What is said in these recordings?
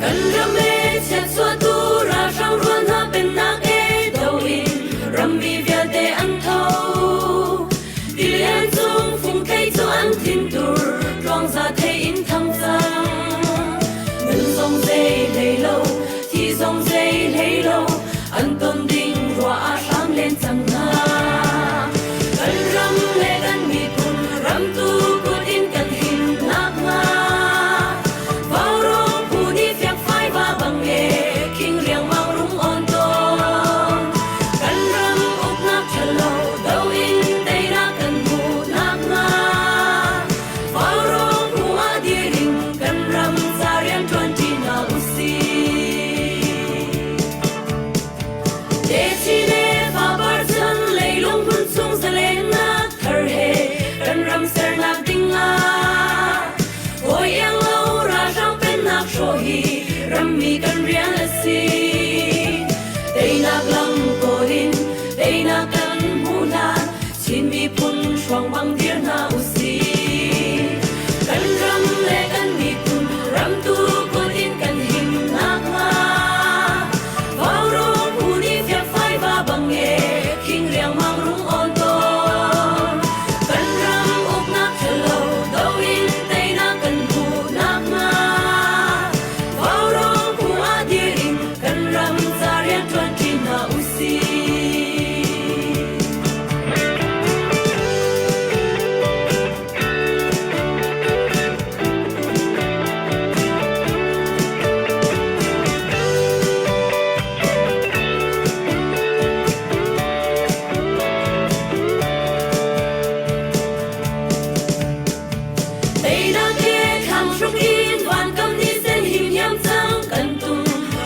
Kan ram e chiatchuahtu ralhrang rual hna pennak e do in rammi vialte an tho. Tilian cung fungthei cu an thintur tluangza thei in thang cang. Nun zong zei hlei lo, thi zong zei hlei lo, an ton ding ruah ah hram len cang hna. Kan ram le kan miphun ramtu kut in kan him nakhnga Vaurawng phu nih fiakfai va bang e khing riangmang rung on tawn. Kan ram uknak ṭhalo do in teinak kan hmuh nakhnga Vaurawng phu ah dir in kan ram ca rian ṭuan ṭi hna usih. Techi le fapar chan leilung hmun chung zalennak thar he kan ram sernak ding ah hawi iang lo ralhrang pennak hrawh hi rammi kan rian a si. Teinak lam kawl in teinak kan hmuh hlan Chin miphun hruang bang dir hna usih. Kan ram le kan miphun ramtu kut in kan him nakhnga Vaurawng phu nih fiakfai va bang e khing riangmang rung awn tawn. Kan ram uknak ṭhalo do in teinak kan hmuh nakhnga Vaurawng phu ah dir in kan ram ca rian ṭuan ṭi hna usih. Teinak ke thlang hruk in vankam ni sen him hiam cang kan tum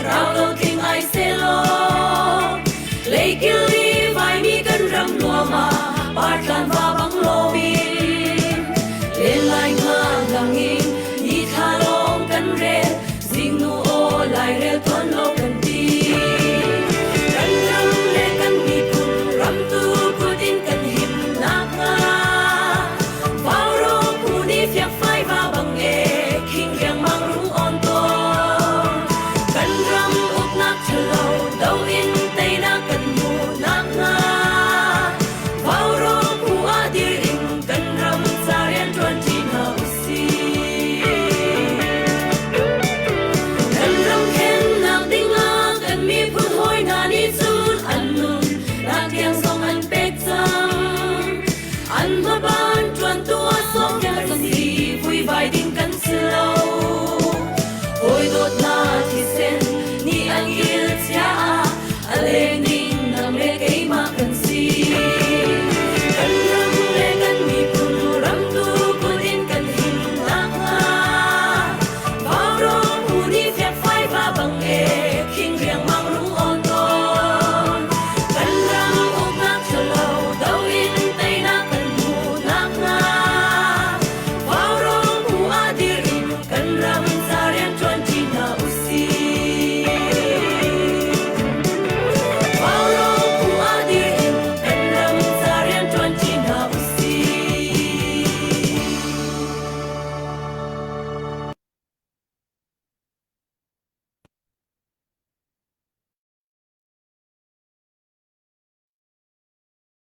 rau lo tling ai selaw Leikil i vaimi kan ram nuam ah partlan va bang loin len lai nga lang in ni thla lawng kan rel zingnu aw lairel tuan lo kan ti kan ram le kan miphun ramtu kut in kan him nakhnga Vauro phu nih fiakfai va bang e khing riangmang rung on tawn kan ram uknak ṭhalo do in teinak kan hmuh nakhnga Vauro phu ah dir in kan ram ca rian ṭuan ṭi hna usih. Kan ram khennak dingah kan miphun hawi hna nih cun an nun nak tiang zong an pek cang. An hmaban ṭuantu a sawm kan si vuivai ding kan si lo. Hawi dawtna thisen nih an kil chia a leng ding nang le keimah kan si. Kan ram le kan miphun ramtu kut in kan him nakhnga Vaurawng phu nih fiakfai va bang e khing riangmang rung awn tawn. Kan ram uknak ṭhalo do in teinak kan hmuh nakhnga Vaurawng phu ah dir in kan ram ca rian ṭuan ṭi hna usih. Vaurawng phu ah dir in kan ram ca rian ṭuan ṭi hna usih.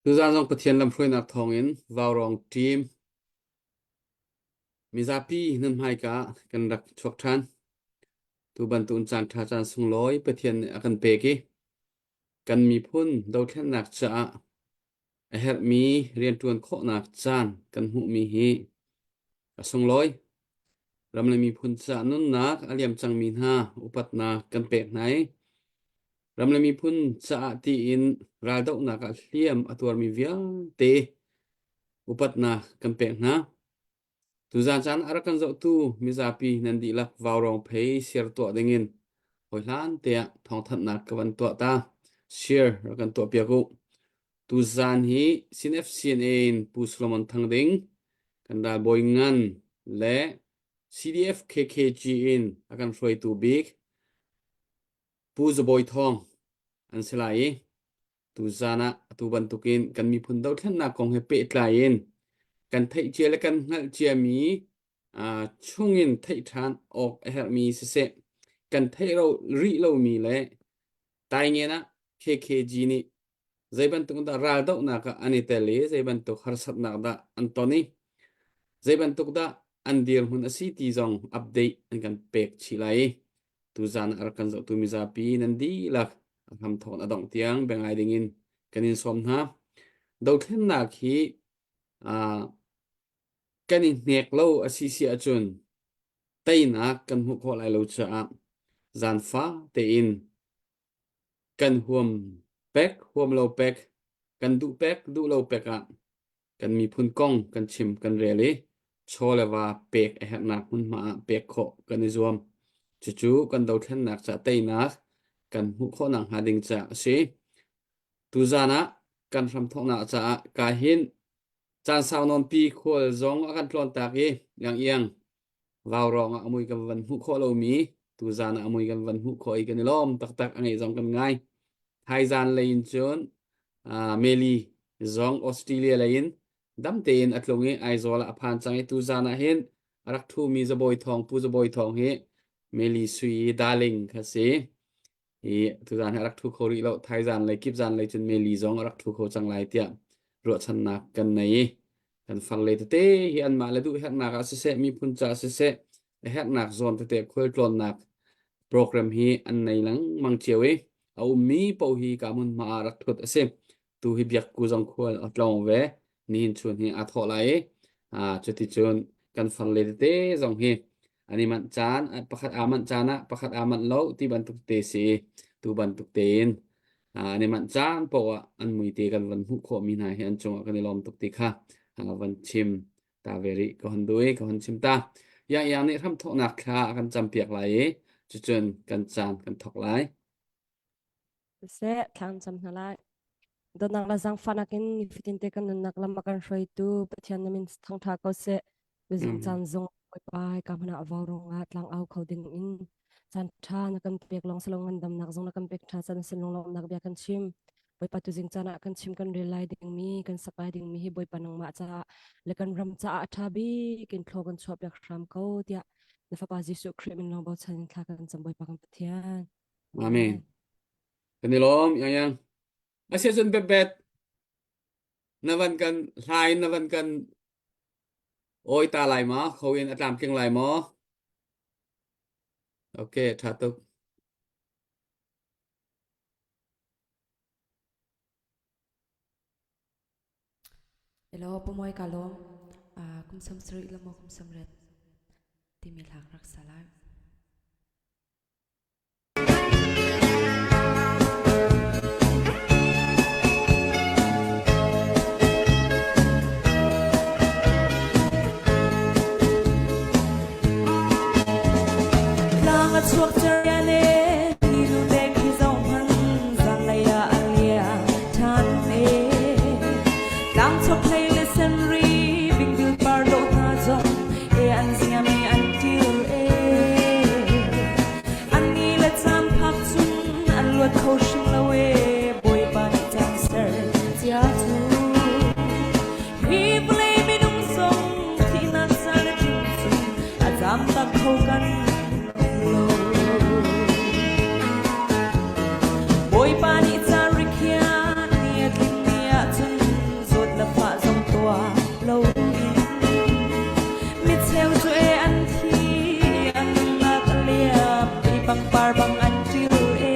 Tuzaan zong Pathian lamhruainak thawngin Vaurawng team mizapi nan hmaika ah kan rak chuak ṭhan. Tu bantuk caan ṭha caan sunglawi Pathian nih a kan pek i kan miphun dothlennak caah a herhmi rianṭuan khawhnak caan kan hmuhmi hi a sunglawi. Ram le miphun caah nunnak a liam cangmi hna upatnak kan pek hna i ram le miphun caah tiin raldohnak ah hliam a tuarmi vialte upatnak kan pek hna. Tuzaan caan a rak kan zohtu mizapi nan dihlak vaurawng phei share tuah dingin hawihlan tiah thawngthanhnak ka van tuah ta. Share rak kan tuah piak u. Tuzaan hi CNFCNA in Pu Solomon Thang Ding, kan ralbawi ngan le CDF KKG in a kan hruaitu bik Pu Zabawi Thawng an si lai i tuzaan ah atu bantukin kan miphun dothlennak kong he pehtlai in kan theih cia le kan hngalh ciami chungin theih ṭhan awk a herhmi siseh kan theih rih lomi le taingen ah KKG nih zei bantuk dah raldohnak ah an i tel i zei bantuk harsatnak dah an ton i zei bantuk dah an dirhmun a si ti zong update an kan pek chih lai i tuzaan ah a rak kan zohtu mizapi nan dihlak a hramthawk a dongh tiang biangai dingin kan in sawm hna. Dothlennak hi kan i hnek lo a si si ahcun teinak kan hmuh khawh lai lo caah zaanfa tein kan huam pek huam lo pek kan duh pek duh lo pek ah kan miphun kong kan chim kan rel i chaw le va pek a herhnak hmunhma ah pek khawh kan i zuam. Cucu kan dothlennak ca teinak kan hmuh khawhnak hnga ding caah a si. Tuzaan ah kan hramthawknak caah ka hin caan sau nawnpi khual zong a kan tlawntak i iang iang vaurawng ah a mui kan van hmuh khawh lomi tuzaan ah a mui kan van hmuh khawh i kan i lawm taktak a ngeih zong kan ngai. Thaizan lei in cun Meli zong Australia lei in dam tein a tlung i Aizawl ah a phan cang i tuzaan ah hin a rak ṭhumi Zabawi Thawng Pu Zabawi Thawng hi Meli Sui i darling kha si. I tuzaan hi a rak ṭhu kho rih lo. Thaizan lei kipzan lei cun Meli zong a rak ṭhu kho cang lai tiah ruahchannak kan nei i kan farle tete hi anmah le duh herhnak ah siseh miphun ca siseh a herhnak zawn tete khualtlawnnak program hi an nei lengmang cio i a ummi paoh hi ka hmunhma ah rak thut a si. Tu hi biakku zong khual a tlawng ve. Nihin chun hi aa thawh lai i cuticun kan farle tete zong hi an i manh caan pakhat aa manh caan ah pakhat aa manh lo ti bantuk te si i tu bantuk tein an i manh caan paoh ah an muite kan van hmuh khawhmi hna hi an cungah kan i lawm tuk ti kha van chim ta ve rih ka hon duh i ka hon chim ta. Yang Yang nih hramthawknak thla a kan campiak lai i cucun kan caan kan thawk lai. Siseh, thla an cam hna lai. Dawtnak le zaangfahnak in nifatin te kan nunnak lam a kan hruaitu Pathian na min thangṭha ko seh. Mizing caan zong Bawipa hika hmun ah vaurawng ah tlang au kho ding in caan ṭha na kan pek lawng si lo ngandamnak zong na kan pek ṭha caan sin lunglawmhnak bia kan chim. Bawipa tuzing caan ah kan chim kan rel lai dingmi kan sak lai dingmi hi Bawipa nangmah caah le kan ram caah a ṭha bik in thlaw kan chuahpiak hram ko tiah na fapa Jesuh Khrih min lawng bochan in thla kan cam Bawipa kan Pathian. Amen. Kan i lawm yang yang. Asia cun bet na van kan hlai na van kan oi ta lai ma kho in a tlamtling lai maw? Okay, tha tuk. Hello, pumawi ka lawm. Kum sam sarih le maw kum sam ret timi hlak rak sa lai. Tlang a chuak cer le ni lu te khi zoh hmanh zanlei ah a lia ṭhan e. Tlang chok hlei le senri bingbil par dawh hna zong e an ziam i an ṭil e. An ni le caan phak cun an luat kho hrim lo e Bawipa nih caan ser cia cu. Hi vawlei minung zong thihnak caan a tling cun a zaam tak kho kan lo. Bawipa nih caan rikhiah ni a tlin ni ahcun zawt le fah zong tuah loin micheu cu e an thi an nunnak a liam i pangpar bang an ṭil e.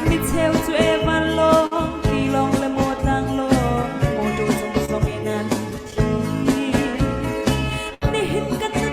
Micheu cu e vanlawng, tilawng le maw tlanglawng, mawṭaw cung zong in an thi. Nihin kan nun.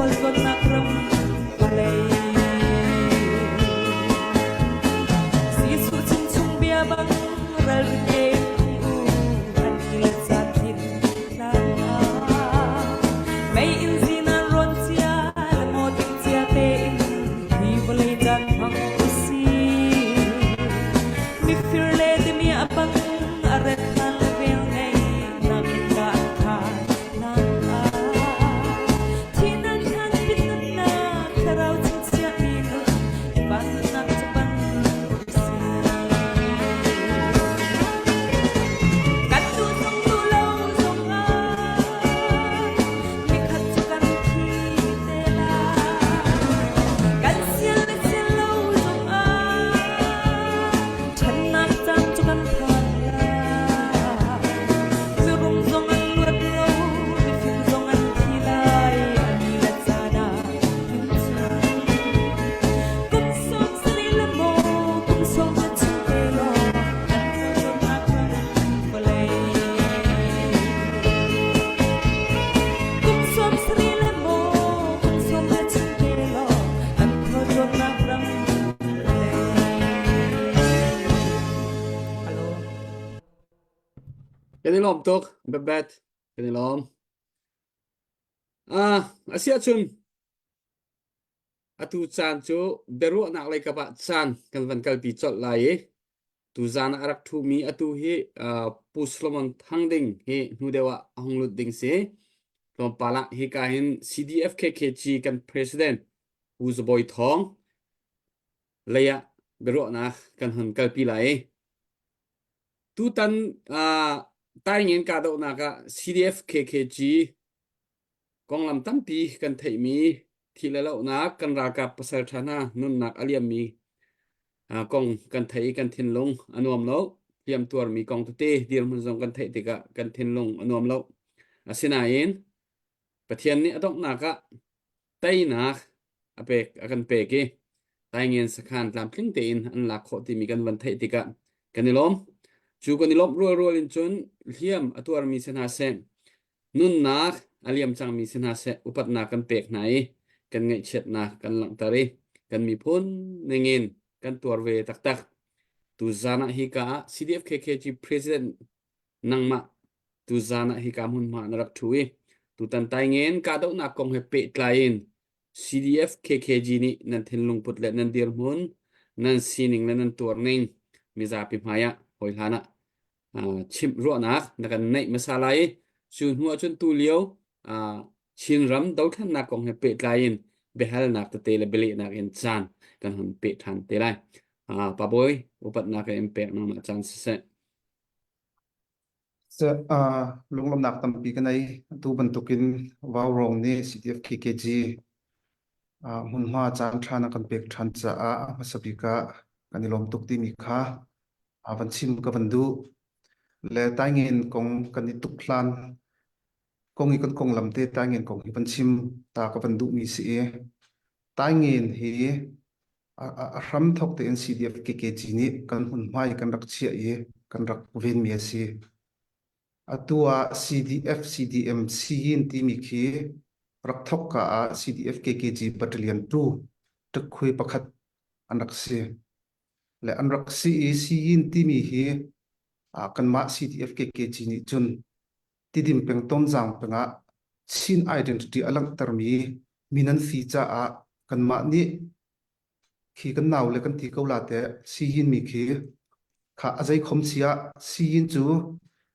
Khualtlawnnak ram vawlei. Jesuh chimchung bia bang ralrin tein um u, an ni le caan thin hlan ah. Mei inn zinan rawn cia le maw ting cia tein hi vawlei caan hmang usih. Mifir le timi a bang a ret hlan le vel ngei nak in ka an khar hlan ah. Thinan hlan pinnak thlarau chingchiahmi nun van nunnak cu pan usih. Kan duh zong duh lo zongah nikhat cu kan thi te lai. Kan sian le sian lo zongah ṭhennak caan cu kan phan lai. Mirum zong an luat lo, mifim zong an thi lai, a ni le caan ah hin cun. Kum sawm sarih le maw, kum sawm le chung te law, kan khualtlawnnak ram vawlei. Kum sawm sarih le maw, kum sawm le chung te law, kan khualtlawnnak ram vawlei. Hello. Kan i lawm tuk, Babette. Kan i lawm. Ah, asiahcun atu caan cu biaruahnak lei kap ah caan kan van kalpi colh lai i tuzaan ah a rak ṭhumi atu hi uh, Pu Solomon Thang Ding hi hnu deuh ah a hung lut ding si. Tlawmpal ah hika hin CDF KKG kan president Pu Zabawi Thawng lei ah biaruahnak kan hun kalpi lai i tutan uh, Taingen kahdohnak ah CDF KKG Konglam tampi kan theihmi thi le lohnak kan ralkap pasal ṭha hna nunnak a liammi kong kan theih i kan thinlung a nuam lo. Hliam tuarmi kong tete dirhmun zong kan theih tikah kan thinlung a nuam lo. Asinain Pathian nih a donghnak ah teinak a pek a kan pek i Taingen sakhan tlamtling tein an lak khawh timi kan van theih tikah kan i lawm. Cu kan i lawmh rualrual in cun hliam a tuarmi si hna seh, nunnak a liam cangmi si hna seh, upatnak kan pek hna i kan ngaihchiatnak kan langhter i kan miphun ningin kan tuar ve taktak. Tuzan ah hika ah CDF KKG President nangmah tuzan ah hika hmunhma na rak ṭhu i tutan taingen kahdohnak kong he pehtlai in CDF KKG nih nan thinlung put le nan dirhmun nan sining le nan tuarning mizapi hmai ah hawi hlan ah chimh ruahnak na kan neih hmasa lai i cu hnu ahcun tu lio Chinram dothlennak kong he pehtlai in biahalnak tete le bialehnak in caan kan hun peh ṭhan te lai. Pa Bawi, upatnak in pek nangmah caan siseh. Lunglawmhnak tampi ka nei. Atu bantukin Vaurawng nih CDF KKG hmunhma caan ṭha na kan pek ṭhan caah a hmasa bik ah kan i lawm tuk timi kha van chim ka van duh. Le taingen kong kan i tuk hlan kong i kan konglam te taingen kong hi van chim ta ka van duhmi si i taingen hi a hram thok tein CDF KKG nih kan hmunhma i kan rak chiah i kan rak venmi a si. Atu ah CDF CDM Siyin timi khi rak thok ka ah CDF KKG Battalion 2 ṭakhui pakhat an rak si. Le an rak si i Siyin timi hi kanmah CDF KKG nih cun Tidim peng Tonzang peng ah Chin identity a langhtermi min an si caah kanmah nih khi kan nau le kan ti ko la teh Siyin mi khi kha a zei khom si ah Siyin cu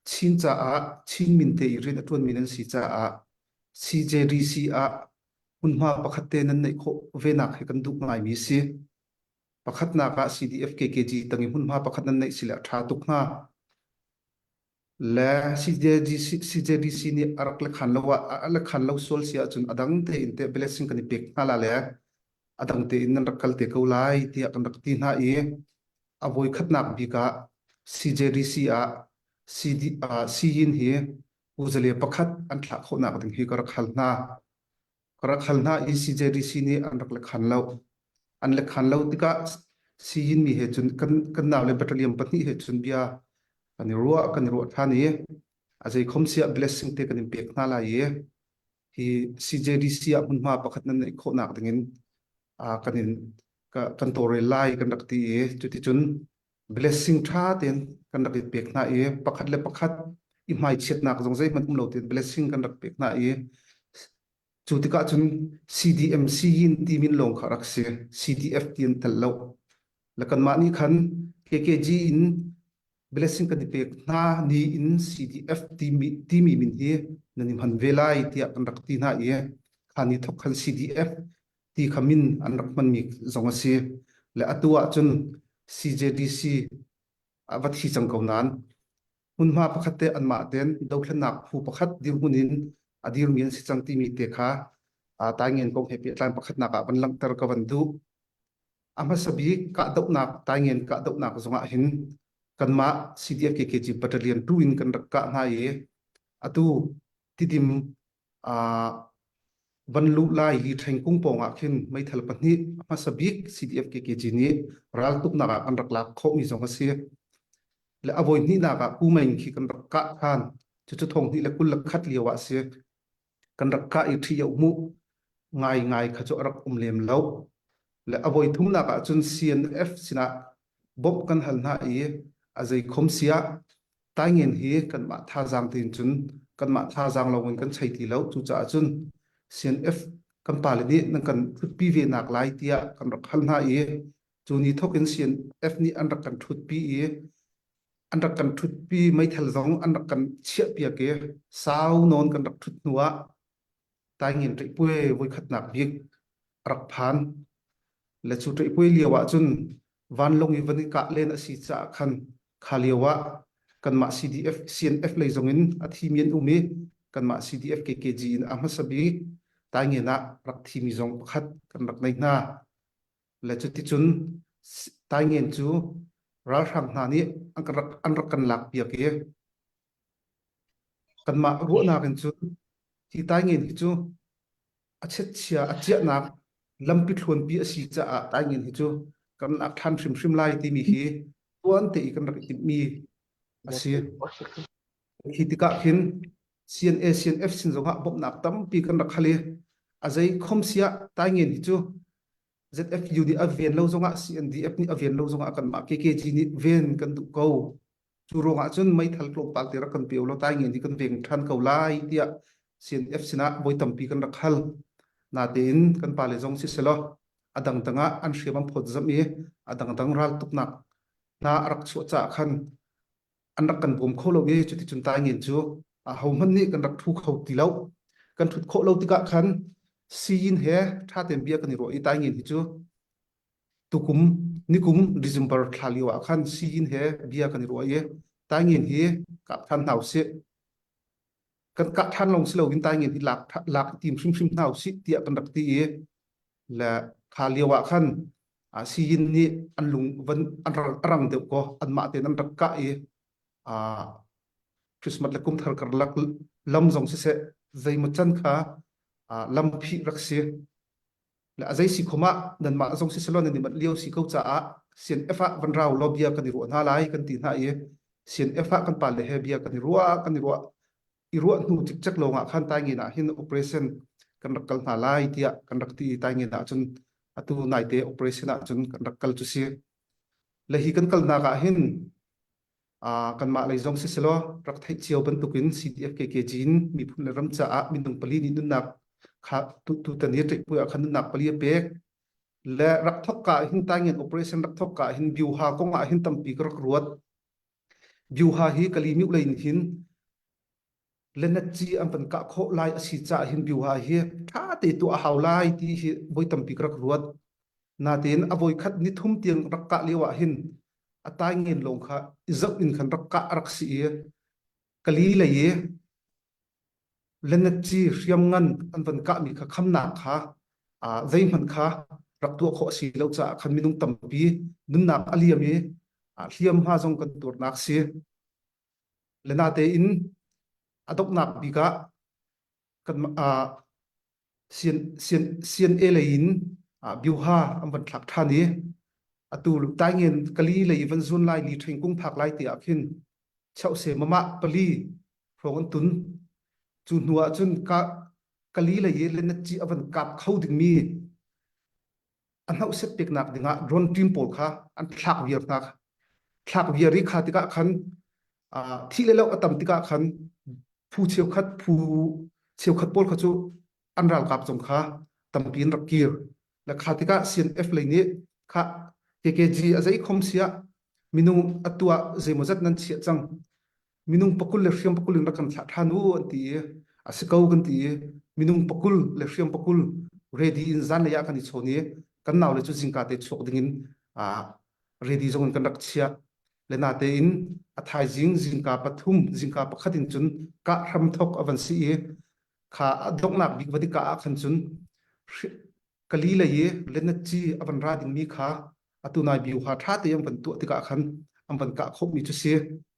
Chin caah Chin min te i rian a ṭuanmi nan si caah CJDC ah hmunhma pakhat te nan neih khawh venak hi kan duh ngaimi si. Pakhatnak ah CDF KKG tang i hmunhma pakhat nan neih si le a ṭha tuk hnga. Le CJDC nih a rak lekhan lo ah a lekhan lo sual si ahcun a dang tein teh blessing kan i pek hna la le a dang tein nan rak kal te ko lai tiah kan rak ti hna i a voi khatnak bik ah CJDC ah CD, uh, Siyin hi uzale pakhat an thlah khawhnak ding hi ka rak hal hna. Ka rak hal hna i CJDC nih an rak lekhan lo. An lekhan lo tikah Siyin mi he cun kan kan nau le battalion pahnih he cun bia kan i ruah kan i ruah ṭhan i a zei khom siah blessing te kan in pek hna lai i. Hi CJDC ah hmunhma pakhat nan neih khawhnak dingin kan in kan tawlrel lai kan rak ti i cuticun blessing ṭha tein kan rak i pek hna i pakhat le pakhat i hmaichiatnak zong zeihmanh um lo tein blessing kan rak pek hna i cu tikah cun CDMC in ti min lawng kha rak si CDF ti an tel lo le kanmah nih khan KKG in blessing kan i pek hna ni in CDF timi, timi min hi nan i hman ve lai tiah kan rak ti hna i kha ni thok khan CDF ti kha min an rak hmanmi zong a si. Le atu ah cun CJDC a va thi cang ko nain hmunhma pakhat te anmah tein dothlennak phu pakhat dirhmun in a dirmi an si cang timi te kha Taingen kong he pehtlai pakhatnak ah van langhter ka van duh. A hmasa bik kahdohnak Taingen kahdohnak zongah hin kanmah CDF KKG battalion 2 in kan rak kah hna i atu Tidim van luh lai li ṭhengkung pawngah khin meithal pahnih a hmasa bik CDF KKG nih raltuknak ah an rak lak khawhmi zong a si. Le a voi hnihnak ah Pu Maing khi kan rak kah ṭhan. Cucu thong hnih le 21 lio ah a si. Kan rak kah i ṭhi hmuh ngai ngai kha cu a rak um lem lo. Le a voi thumnak ah cun CNF sinah bawmh kan hal hna i a zei khom siah Taingen hi kanmah thazaang tein cun kanmah thazaang lawng in kan chei ti lo. Cucaah cun CNF kan pale nih nan kan ṭhutpi ve nak lai tiah kan rak hal hna i cu ni thawk in CNF nih an rak kan ṭhutpi i an rak kan ṭhutpi meithal zong an rak kan chiahpiak i sau nawn kan rak ṭhut hnu ah Taingen ṭihpuai voikhatnak bik a rak phan. Le cu ṭihpuai lio ah cun vanlawng i van i kah len a si caah khan kha lio ah kanmah CDF CNF lei zong in a thimi an um i kanmah CDF KKG in a hmasa bik Taingen ah rak thimi zong pakhat kan rak nei hna. Le cuticun Taingen cu ralhrang hna nih an rak an rak kan lak piak i Kanmah ruahnak in cun hi taingen hi cu a chetchia a ciahnak lampi thluanpi a si caah taingen hi cu kan lak ṭhan hrimhrim lai timi hi tuan te i kan rak i timhmi a si. Hi tikah khin CNA CNF sin zongah bawmhnak tampi kan rak hal i a zei khom siah taingen hi cu ZFU nih a ven lo zongah CNDF nih a ven lo zongah kanmah KKG nih ven kan duh ko. Cu ruangah cun meithal tlawmpal te rak kan pe ulaw taingen hi kan veng ṭhan ko lai tiah CNF sinah voi tampi kan rak hal. Natein kan pale zong siselaw a dangdang ah an hriam an phawt zamh i a dangdang raltuknak hna a rak chuah caah khan an rak kan bawm kho lo i cuticun taingen cu ahohmanh nih kan rak ṭhu kho ti lo. Kan ṭhut khawh lo tikah khan siyin he ṭha tein bia kan i ruah i taingen hi cu tukum nikum December thla lio ah khan siyin he bia kan i ruah i taingen hi kap ṭhan hna usih. Kan kah ṭhan lawng si loin taingen hi lak lak i tim hrimhrim hna usih tiah kan rak ti i le kha lio ah khan siyin nih an lung van an rang deuh ko anmah tein an rak kah i Christmas le kum thar karlak lam zong siseh zeimaw can kha lam phih rak si le a zei si khom ah nanmah zong siselaw nan i manh lio si ko caah CNF ah van rau law bia kan i ruah hna lai kan ti hna i CNF ah kan pale he bia kan i ruah kan i ruah i ruah hnu cikcek lawng ah khan Taingen ah hin operation kan rak kal hna lai tiah kan rak ti i Taingen ah cun atu naite operation ah cun kan rak kal cu si le hi kan kalnak ah hin kanmah lei zong siselaw rak theih cio bantukin CDF KKG in miphun le ram caah minung pali nih nunnak kha tutan hi ṭihpui ah khan nunnak pali a pek le rak thok ka hin Taingen operation rak thok ka hin Byuha kong ah hin tampi ka rak ruat Byuha hi Kalymyo lei in hin lenatci an van kah khawh lai a si caah hin Byuha hi ṭha te tuah a hau lai ti hi voi tampi ka rak ruat. Natein a voi khat ni thum tiang rak kah lio ah hin a taingen lawng kha i zoh in khan rak kah a rak si i kali lei i lenatci hriamngan an van kahmi kha khamnak kha zeihmanh kha rak tuah khawh a si lo caah khan minung tampi nunnak a liam i hliamhma zong kan tuarnak si. Le natein a donghnak bik ah kan CNA lei in Byuha an van thlak ṭhan i atu Taingen kali lei van zun lai li ṭhingkung phak lai ti ah khin chauhse mama pali hrawng an tun. Cu hnu ah cun ka. Kali lei i lenatci a van kap kho dingmi a hnohset peknak dingah drone team pawl kha an thlak viar hna. Thlak viar i kha tikah khan thih le loh a tam tikah khan phu cheukhat phu cheukhat pawl kha cu an ralkap zong kha tampi in rak kir. Le kha tikah CNF lei nih kha KKG a zei khom siah minung atu ah zeimawzat nan chiah cang minung pakul le hriam pakul in rak kan thlah ṭhan u an ti i a si ko kan ti i minung pakul le hriam pakul ready in zanlei ah kan i chawn i kan naule cu zingka te chuak ding in ready zong in kan rak chiah le natein a thaizing zingka pathum zingka pakhat in cun kah hram thok a van si i kha a donghnak bik va dika ah khan cun kali lei i lenatci a van ra dingmi kha atu nai biu ha ṭha te an van tuah tikah khan an van kah khawhmi cu si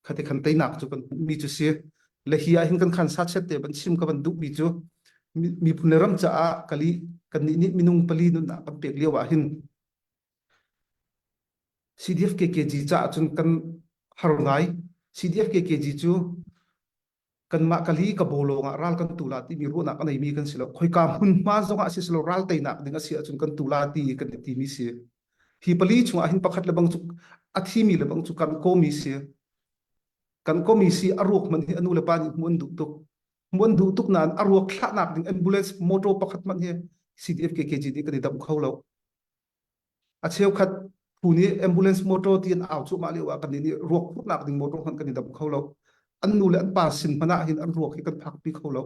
khati khan teinak cu kan hmuhmi cu si le hi ah hin kan khan sachet te van chim ka van duhmi cu miphun le ram caah kali kan nih nih minung pali nunnak kan pek lio ah hin CDF KKG caah cun kan har ngai CDF KKG cu kanmah kali ka bawlawng ah ral kan tu la timi ruahnak a neimi kan si lo khoika hmunhma zongah si silo ral teinak ding a si ahcun kan tu la ti kan i timi si hi pali chungah hin pakhat le bang cu a thimi le bang cu kan komi si kan komi si a ruak man hi a nu le pa nih hmuh an duh tuk hmuh an duh tuk nain a ruak thlahnak ding ambulance motor pakhat man hi CDF KKG nih kan i damh kho lo A cheukhat phu nih ambulance motor ti an au cuahmah lio ah kannih nih ruak phurhnak ding motor hmanh kan i damh kho lo. An nu le an pa sin hmanh ah hin an ruak hi kan phakpi kho lo.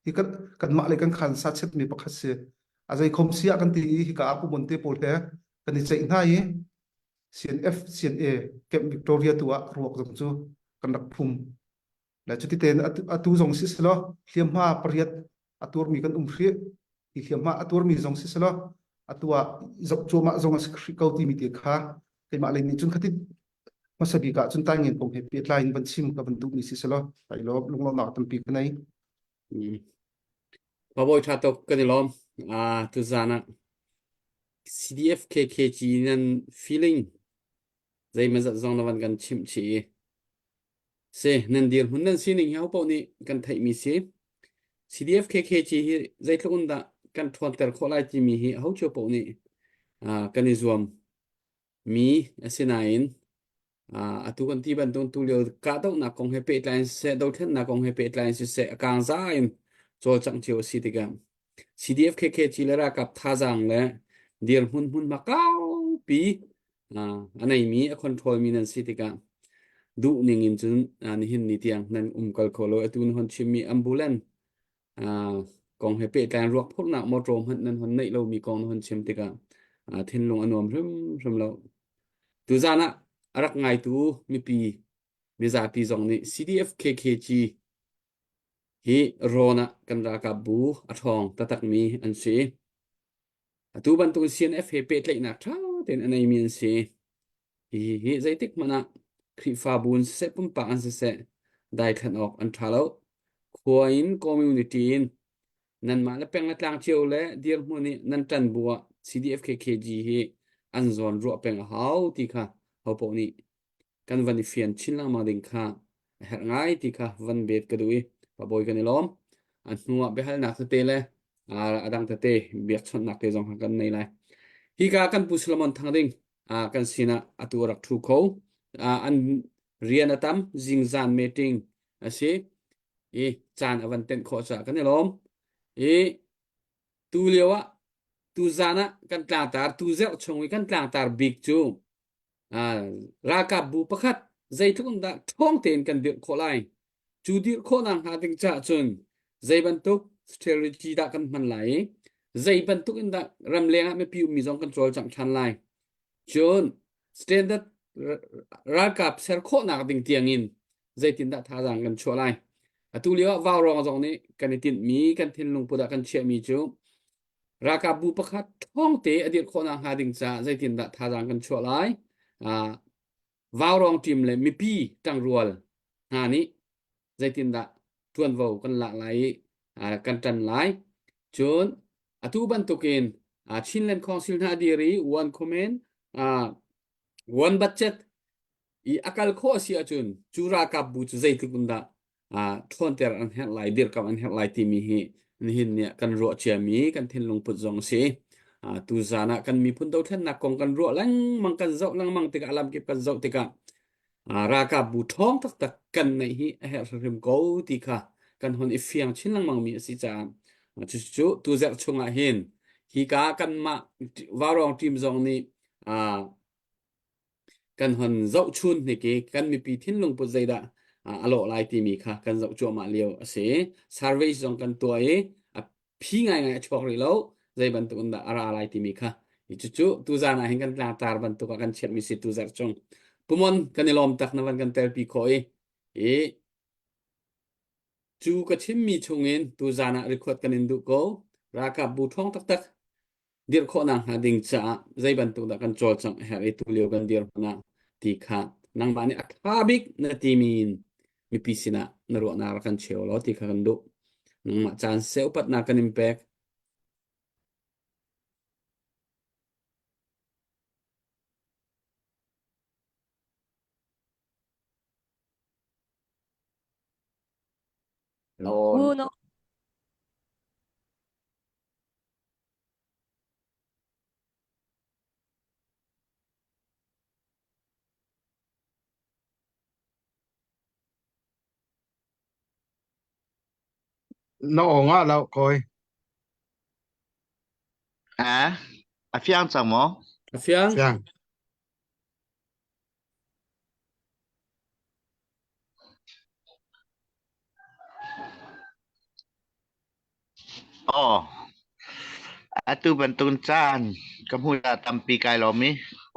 Hi kan kanmah le kan khan sa chetmi pakhat si. A zei khom si ah kan ti i hika ah Pu Mon te pawl he kan i ceih hna i CNF CNA Camp Victoria tu ah ruak zong cu kan rak phum. Le cuti tein atu zong si selaw hliamhma pariat a tuarmi kan um hrih. Hi hliamhma a tuarmi zong si selaw atu ah zoh cuahmah zong a si hrih ko timi te kha keimah lei nih cun khati hmasa bik ah cun taingen kong he pehtlai in van chim ka van duhmi si selaw kai lawm lunglawmhnak tampi ka nei. Bawi ṭha tuk kan i lawm. Ah tuzaan ah CDF KKG nan feeling zeimazat zong na van kan chimh chih i Si, nan dirhmun nan sining hi hopaoh nih kan theihmi si. CDF KKG hi zeitluk in dah kan ṭhawnter khawh lai timi hi aho cio paoh nih uh, kan i zuam mi asinain uh, atu kan ti bantuk tu lio kahdohnak kong he pehtlai in siseh dothlennak kong he pehtlai in siseh a kangza in cawlcangh cio a si tikah CDF KKG le ralkap thazaang le dirhmun hmunhma kaupi a neimi a control mi nan si tikah duh ning in cun nihin ni tiang nan um kal kho lo atu nan hon chimmi ambulance kong he pehtlai ruak phurhnak motor hmanh nan hon neih lomi kong nan hon chim tikah thinlung a nuam hrimhrim lo tuzan ah a rak ngaitu mipi mizapi zong nih CDF KKG hi rawn ah kan ralkap bu a ṭhawng taktakmi an si. Atu bantuk CNF he pehtlaihnak ṭha tein a neimi an si. Hihi hi zeitik hmanh ah Khrihfabu in siseh pumpak an siseh daithlan awk an ṭha lo. Khua in community in nanmah le peng le tlang cio le dirhmun i nan ṭan bu ah CDFKKG hi an zawn ruah peng a hau ti kha hopaoh nih kan van i fian chin lengmang ding kha a herh ngai ti kha van bet ka duh i pabawi kan i lawm. A hnu ah biahalnak tete le a dang tete biakchawnhnak te zong kha kan nei lai. Hika kan Pu Solomon Thang ding kan sinah atu a rak ṭhu kho. An rian a tam zingzan meeting a si i caan a van tenh khawh caah kan i lawm. I tu lio ah tu zan ah kan tlangtar tu zerh chung i kan tlangtar bik cu ralkapbu pakhat zeitluk in dah ṭhawng tein kan dirh khawh lai cu dirh khawhnak hnga ding caah cun zei bantuk strategy dah kan hman lai i zei bantuk in dah ramleng ah mipi ummi zong kan cawlcangh ṭhan lai cun standard ralkap ser khawhnak ding tiangin zeitindah thazaang kan chuah lai atu lio ah vaurawng zong nih kan i tinhmi kan thinlung put ah kan chiahmi cu Ralkapbu pakhat ṭhawngte a dirh khawhnak hnga ding caah zeitindah thazaang kan chuah lai? Uh, Vaurawng team le mipi ṭangrual hna nih zeitindah ṭuanvo kan lak lai i uh, kan ṭan lai? Cun atu bantukin uh, Chinland Council hna dir i one comment, uh, one budget i a kal khawh a si ahcun cu ralkapbu cu zeitluk in dah ṭhawnter an herh lai, dirkamh an herh lai timi hi Nihin ni ah kan ruah ciami kan thinlung put zong a si. Tu zan ah kan miphun dothlennak kong kan ruah lengmang kan zoh lengmang tikah lamkip kan zoh tikah ralkap bu ṭhawng taktak kan neih hi a herh hrimhrim ko ti kha kan hun i fiang chin lengmang mi a si caah cucu tuzerh chungah hin hika kanmah Vaurawng team zong nih kan hon zohchun hnik i kan mipi thinlung put zeidah a lawh lai timi kha kan zoh cuahmah lio a si. Survey zong kan tuah i a phi ngaingai a chuak rih lo zei bantuk in dah a ra lai timi kha cucu tuzan ah hin kan tlangtar bantuk ah kan chiahmi si tuzarh chung pumon kan i lawm tak na van kan telpi khawh i i cu ka chimmi chungin tuzan ah record kan in duh ko ralkap bu ṭhawng taktak dirh khawhnak hnga ding caah zei bantuk dah kan cawlcangh a herh i tulio kan dirhmun ah ti kha nangmah nih a ṭha bik na timi in mipi sinah na ruahnak rak kan cheu law ti kha kan duh. Nangmah caan seh upatnak kan in pek. No. No. Na aw ngah lo kawi. A a fiang cang maw? A fiang. Fiang. Aw, atu bantuk caan ka hmuh ah tampi kai lawm i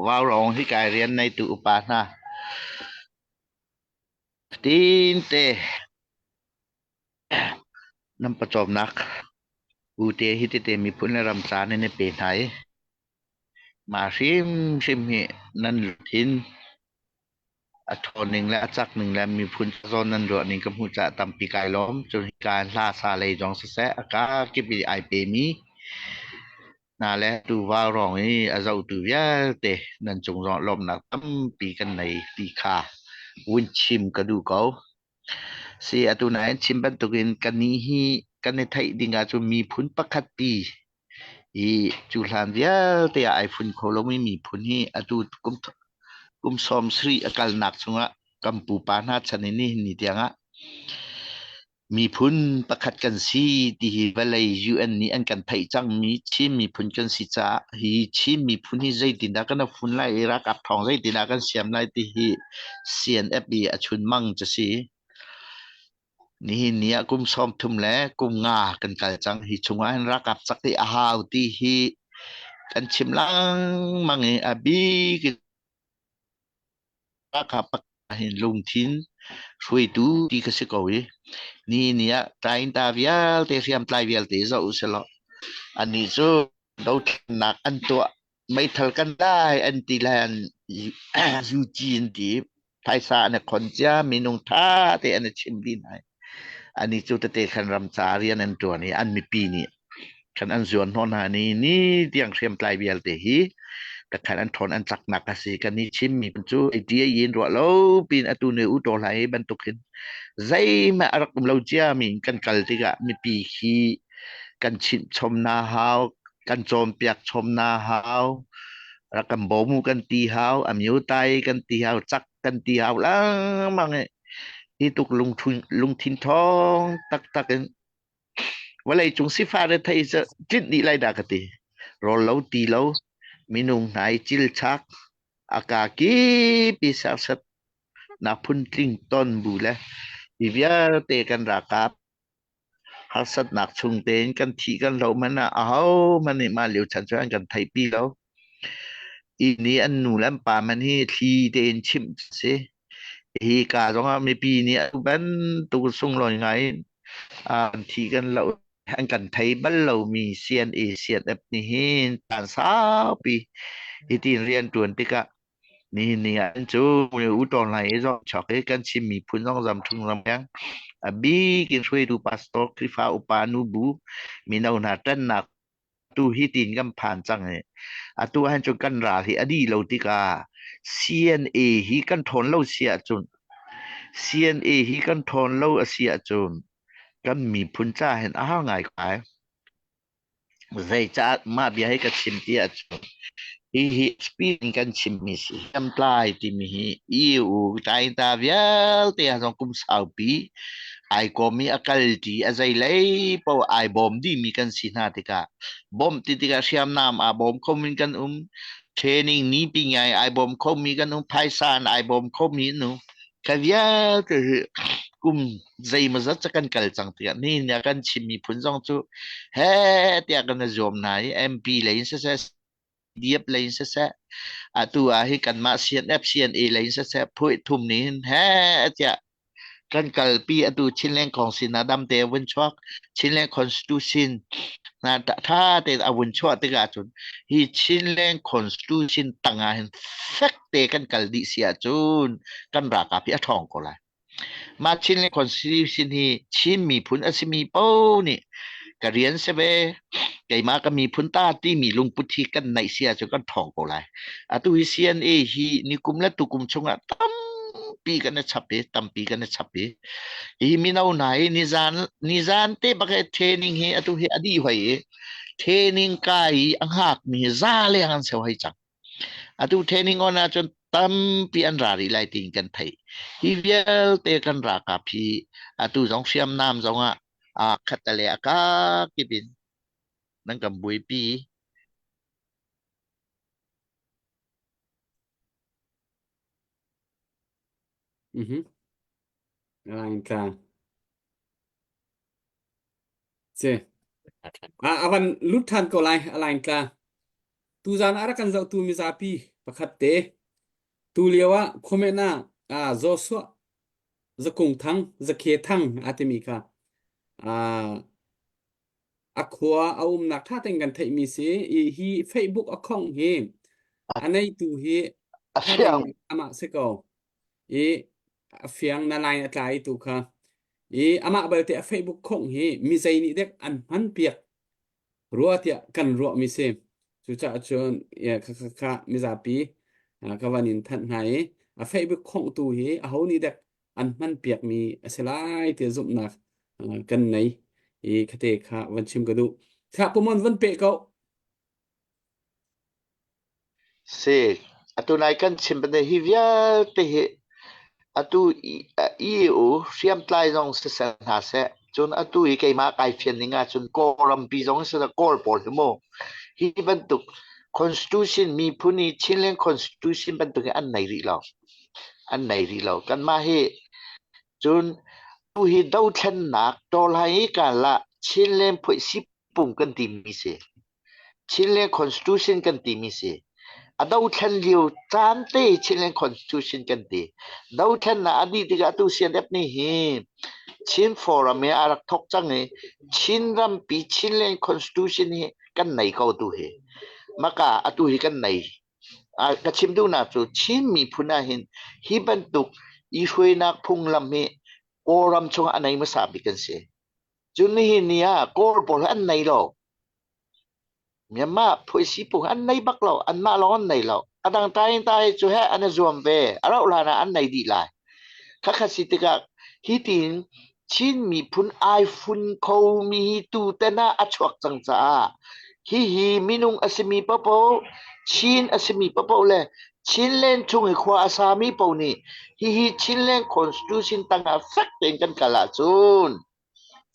vaurawng hi kai rian neitu upa hna. Tinte nan pawcawmnak ute hi tete miphun le ram ca nan i pe hna i mah hrimhrim hi nan lungthin A ṭhawnning le a cakning le miphun zawn nan ruahning ka hmuh caah tampi kai lawm. Cun hika in hla sa lei zong siseh, a kakip i ai pemi hna le tuva ruang i a zohtu vialte nan cung zong lawmhnak tampi kan nei ti kha vun chim ka duh ko. Si atu nain chim bantukin kannih hi kan i theih ding ahcun miphun pakhat pi i cu hlan vialte ah ai fun kho lomi miphun hi atu kum kum 70 a kalnak chungah kan pupa hna chan in nihin ni tiangah miphun pakhat kan si ti hi vawlei UN nih an kan theih cangmi Chin miphun kan si caah hi Chin miphun hi zeitindah kan fun lai i ralkap thawng zeitindah kan siam lai ti hi CNF i a chunmang cu si. Nihin ni ah kum 30 le kum nga kan kal cang. Hi chungah hin ralkap cak hi a hau ti hi kan chim lengmang i a bik in ralkap pakhat hin lungthin hruaitu ti ka si ko i nihin ni ah tlaiinta vialte hriamtlai vialte zoh usilaw annih cu dothlennak an tuah meithal kan lai an ti lai an UG an ti phaisa an i khon cia minung tha te an i chim dih hna ani cu tete khan ram ca rian an tuan i an mipi nih khan an zuan hnawh hna ni ni tiang hriamtlai vialte hi takhan an ṭhawn an caknak a si kan i chimmi cu ti in ruah lo pin atu ne u to lai bantuk hin zeihmah a rak um lo cia mi kan kal tikah mipi khi kan chimh chom na hau kan cawnpiak chom na hau rak kan bawm u kan ti hau amyu tai kan ti hau cak kan ti hau lengmang i hi tuk lungthin lungthin thawng taktak in vawlei cung sifah rethei cu tlinh dih lai dah ka ti rawl lo ti lo minung hna i cil chak a ka kip i serset nak phuntling ton bu le hi vialte kan ralkap Harsatnak chung tein kan thih kan hloh hmanh ah ahohmanh nih mah lio chan cu an kan theihpi lo. Inn i an nu le an pa hmanh hi thli tein chimh a si. Hi ka zongah mipi nih atu bantuk sunglawi ngai in an thi kan loh an kan thei bal lomi CNA CNF nih hin caan saupi hitin rian ṭuan tikah Nihin ni ah cu u tawng lai i zong chok i kan Chin miphun zong zam ṭhung ram leng a bik in hruaitu pastor Khrihfa upa nubu mino hna ṭannak tu hi tin kan phan cang i atu ahhin cun kan ral hi a dih lo tikah CNA hi kan ṭhawn lo si ahcun CNA hi kan ṭhawn lo a si ahcun. Kan miphun ca hin a har ngai ko ai. Zeicah mah bia hi ka chim ti ahcun hihi speed in kan chimmi si. Hriamtlai timi hi EU tainta vialte ah zong kum saupi ai kawm i a kal ṭi a zeilei paoh ai bawm dihmi kan si hna tikah bawmh ti tikah hriamnam aa bawm khomi kan um training nipi ngai ai bawm khomi kan um phaisa in ai bawm khomi an um Kha vialte hi kum zeimawzat cu kan kal cang tiah ni nih a kan chim miphun zong cu he tiah kan i zuam hna i MP lei in siseh DF lei in siseh atu ah hi kanmah CNF CNA lei in siseh phuih thum nih hin he tiah kan kalpi atu Chinland Council hna damte a vun chuak Chinland Constitution hna tha tein a vun chuah tikah cun hi Chinland Constitution tangah hin fek te kan kal dih si ahcun kan ralkap hi a ṭhawng ko lai. Mah Chinland Constitution hi Chin miphun a simi paoh nih ka rian si ve, keimah ka miphun ta timi lungput hi kan neih si ahcun kan ṭhawng ko lai. Atu hi CNA hi nikum le tukum chungah tampi kan i chap i tampi kan i chap i hi mino hna hi nizan nizan te bak hi training hi atu hi a dih hoi i training kai i a hngakmi za leng an seu hoi cang. Atu training on ahcun tampi an ra rih lai tiin kan theih. Hi vialte kan ralkap hi atu zong hriamnam zong ah aa khat le a kakip in nan kan buaipi. Mhm. Line tla. Si. A a van lut than ko lai a line tla. Tuzan ah rak kan zohtu mizapi pakhat te tu lio ah comment ah ah Joshua Zakung Thang Zakhe Thang a timi kha ah a khua a umnak tha tein kan theihmi si i hi Facebook a khong hi a neitu hi A tha tein fiang. amah si ko i a fiang na line a tlai tu kha i amah balte a Facebook khong hi mi zei nih dek an hman piak rua tiah kan ruahmi si. Cucaah cun kha kha kha mizapi ka van in thanh hna i a Facebook khonghtu hi aho nih dek an hman piakmi a si lai tiah zumhnak kan nei i khate kha van chim ka duh. Thla pumon van peh ko. Si, atu nai kan chim bantuk hi vialte hi atu EU hriamtlai zong siseh hna seh, cun atu i keimah kai fian ning ahcun Kawlrampi zong siseh Kawl pawl hi mu hi bantuk constitution miphun i Chinland constitution bantuk hi an nei rih lo. An nei rih lo. Kanmah hi cun tu hi dothlennak tawlhai i kala Chinland phuih pung kan timi si. Chinland Constitution kan timi si. A dothlen lio caan te Chinland Constitution kan ti. Dothlennak a dih tikah atu CNF nih hi Chin Forum hi a rak thok cang i Chin rampi Chinland Constitution hi kan nei ko tu hi. Maka atu hi kan nei. Ka chim duhnak cu Chin miphun ah hin hi bantuk i hruainak phunglam hi Kawlram chungah a nei hmasa bik kan si. Cun nihin ni ah Kawl pawl hi an nei lo. Myanmar phuisi pung an nei bak lo. Anmah lawng an nei lo. A dang tain ta hi cu he an i zuam ve. A rauh hlan ah an nei dih lai. Khakhat si tikah hi tiin Chin miphun ai fun khomi hi tuten ah a chuak cang caah hihi minung a simi paohpaoh Chin a simi paohpaoh le Chinland chung i khua a sami paoh nih hihi Chinland Constitution tangah fek tein kan kal ahcun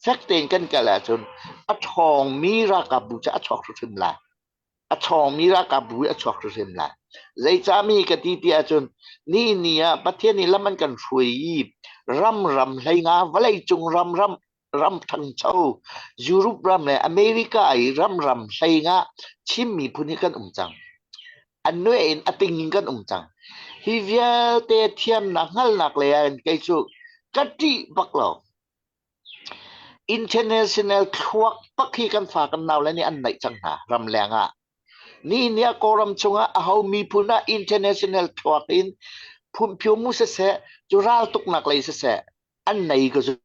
fek tein kan kal ahcun a ṭhawngmi ralkapbu cu a chuak hrimhrim lai. A ṭhawngmi ralkapbu hi a chuak hrimhrim lai. Zeicah mi ka ti ti ahcun ni ni ah Pathian nih lam an kan hruai i ram ram hlei nga vawleicung ram ram ram ṭhangcho Europe ram le America i ram ram hlei nga Chin miphun hi kan um cang. An nue in a ting in kan um cang. Hi vialte thiamnak hngalhnak lei ah kei cu ka ṭih bak lo. International thluak bak hi kan fa kan nau le nih an neih cang hna ramleng ah. Ni ni ah Kawlram chungah aho miphun ah international thluak in phumphio mu siseh, cu raltuknak lei siseh, an nei ka zu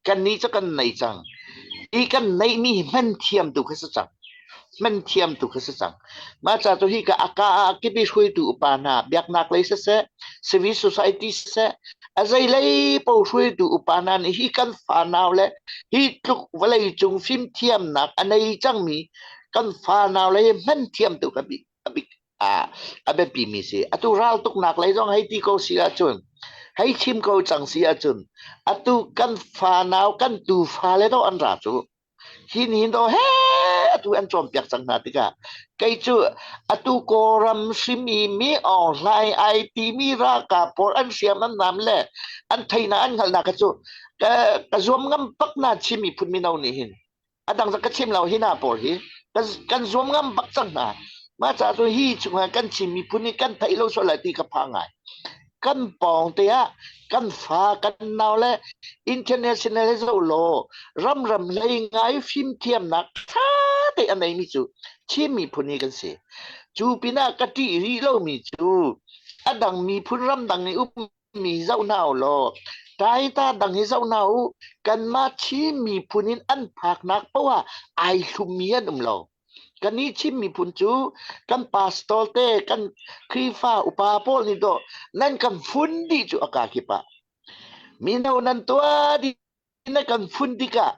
Kannih cu kan nei cang. Hi kan neihmi hi hman thiam tu kha si cang. Hman thiam tu kha si cang. Mah ca cu hi ka a ka ah kipi hruaitu upa hna biaknak lei siseh, civil society siseh, A zeilei po hruaitu upa hna nih hi kan fanau le hi tluk vawlei cung fimthiamnak a nei cangmi kan fanau le hi hman thiam tu ka bik a bik a biapi mi si. Atu raltuknak lei zong hei ti ko si ahcun hei chim ko cang si ahcun atu kan fanau kan tufa le do an ra cu hi ni do he atu an cawnpiak cang hna tikah kei cu atu Kawlram hrim i mi Aung Hlaing ai timi ralkap pawl an hriam an nam le an theihnak an hngalhnak kha cu ka, ka zuam ngam bak na Chin miphun mino nih hin a dang ka chim lo hi na pawl hi kan zuam ngam bak cang hna mah ca cu hi chungah kan Chin miphun nih kan theih lo sual lai ti ka phang ngai kan pawng te ah kan fa kan nau le international he zoh law ram ram hlei ngai fimthiamnak tha te a neimi cu Chin miphun hi kan si cu pinah ka ṭih rih lomi cu a dang miphun ram dang i ummi zoh hna u law taita dang hi zoh hna u kanmah Chin miphun in an phaknak poah ah ai hlummi an um lo Kannih Chin miphun cu kan pastor te kan Khrihfa upa pawl nih dawh nan kan fun dih cu a kaa kip ah mino nan tuah dih na kan fun tikah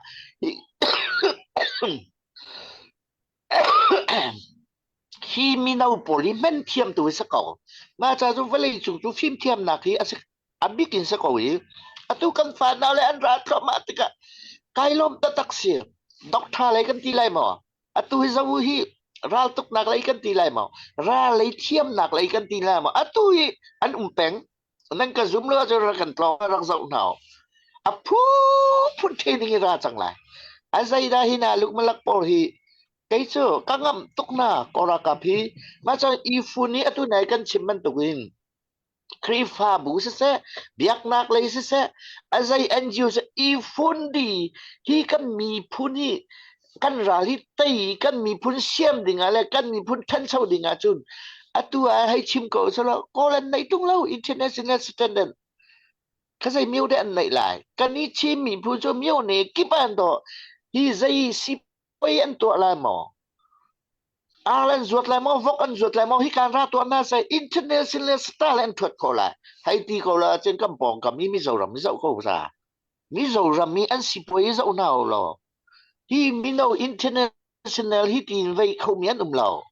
hi mino pawl hi hman thiam tu hi si ko. Mah ca cu vawlei cung cu fimthiamnak hi a si a bik in si ko i atu kan fanau le an ra thluahmah tikah kai lawm taktak si. Doctor lei kan ti lai maw? Atu hi zawu hi raltuknak lei kan ti lai maw? Ral lei thiamnak lei kan ti lai maw? Atu hi an um peng. Nan ka zum lo ahcun rak kan tlawng rak zoh hna u. A phu phun training i ra cang lai. A zeidah hi na lukmalak pawl hi kei cu ka ngamh tuk na Kawlralkap hi mah cun i fun i atu nai kan chim bantukin Khrihfabu siseh, biaknak lei siseh, a zei NGO siseh, i fun di hi kan miphun hi kan ral hi tei kan miphun siam ding ah le kan miphun ṭhancho ding ah cun atu ah hei chim ko selaw Kawl an neih tung lo international standard kha zei mio deh an neih lai kan i Chin miphun cu mio ne kip an do hi zei si pei an tuah lai maw Ar an zuat lai maw, vok an zuat lai maw, hi kan ra tuah na sai international style an thuat ko lai. Hei ti ko la cun kan pawngkam i Mizoram i zoh ko ra. Mizoram i an sipuai i zoh hna u law. Hi mino international hi tiin vei khomi an um lo.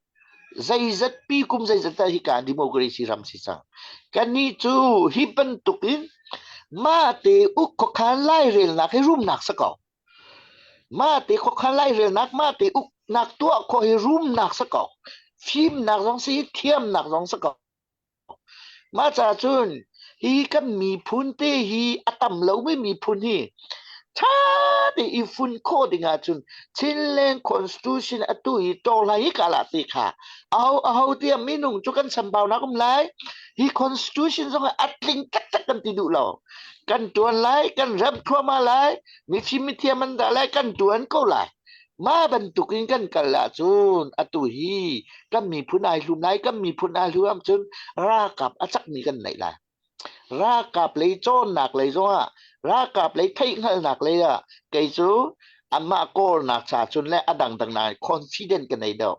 Zeizat pi kum zeizat dah hi ka democracy ram si cang. Kannih cu hi bantuk in mah te uk khuakhan lairelnak hi rumnak sa ko. Mahte khuakhan lairelnak, mahte uknak tuah khawh hi rumnak si ko. Fimnak zong si, thiamnak zong si ko. Mah caah cun hi kan miphun te hi a tam lomi miphun hi ṭha te i fun khawh ding ahcun Chinland Constitution atu i tawhla hi ka lah ti kha aho aho tiah minung cu kan chambaunak um lai. Hi Constitution zong a tling taktak kan ti duh lo. Kan ṭuan lai, kan remh thluahmah lai, mifim mithiam an dah lai kan ṭuan ko lai mah bantukin kan kal ahcun atu hi kan miphun ai hlum lai kan miphun ai hlum cun ralkap a cakmi kan neih lai ralkap lei cawnnak lei zongah ralkap lei theihhngalhnak lei ah kei cu anmah kawlnak cha cun le a dangdang nai confident ka nei deuh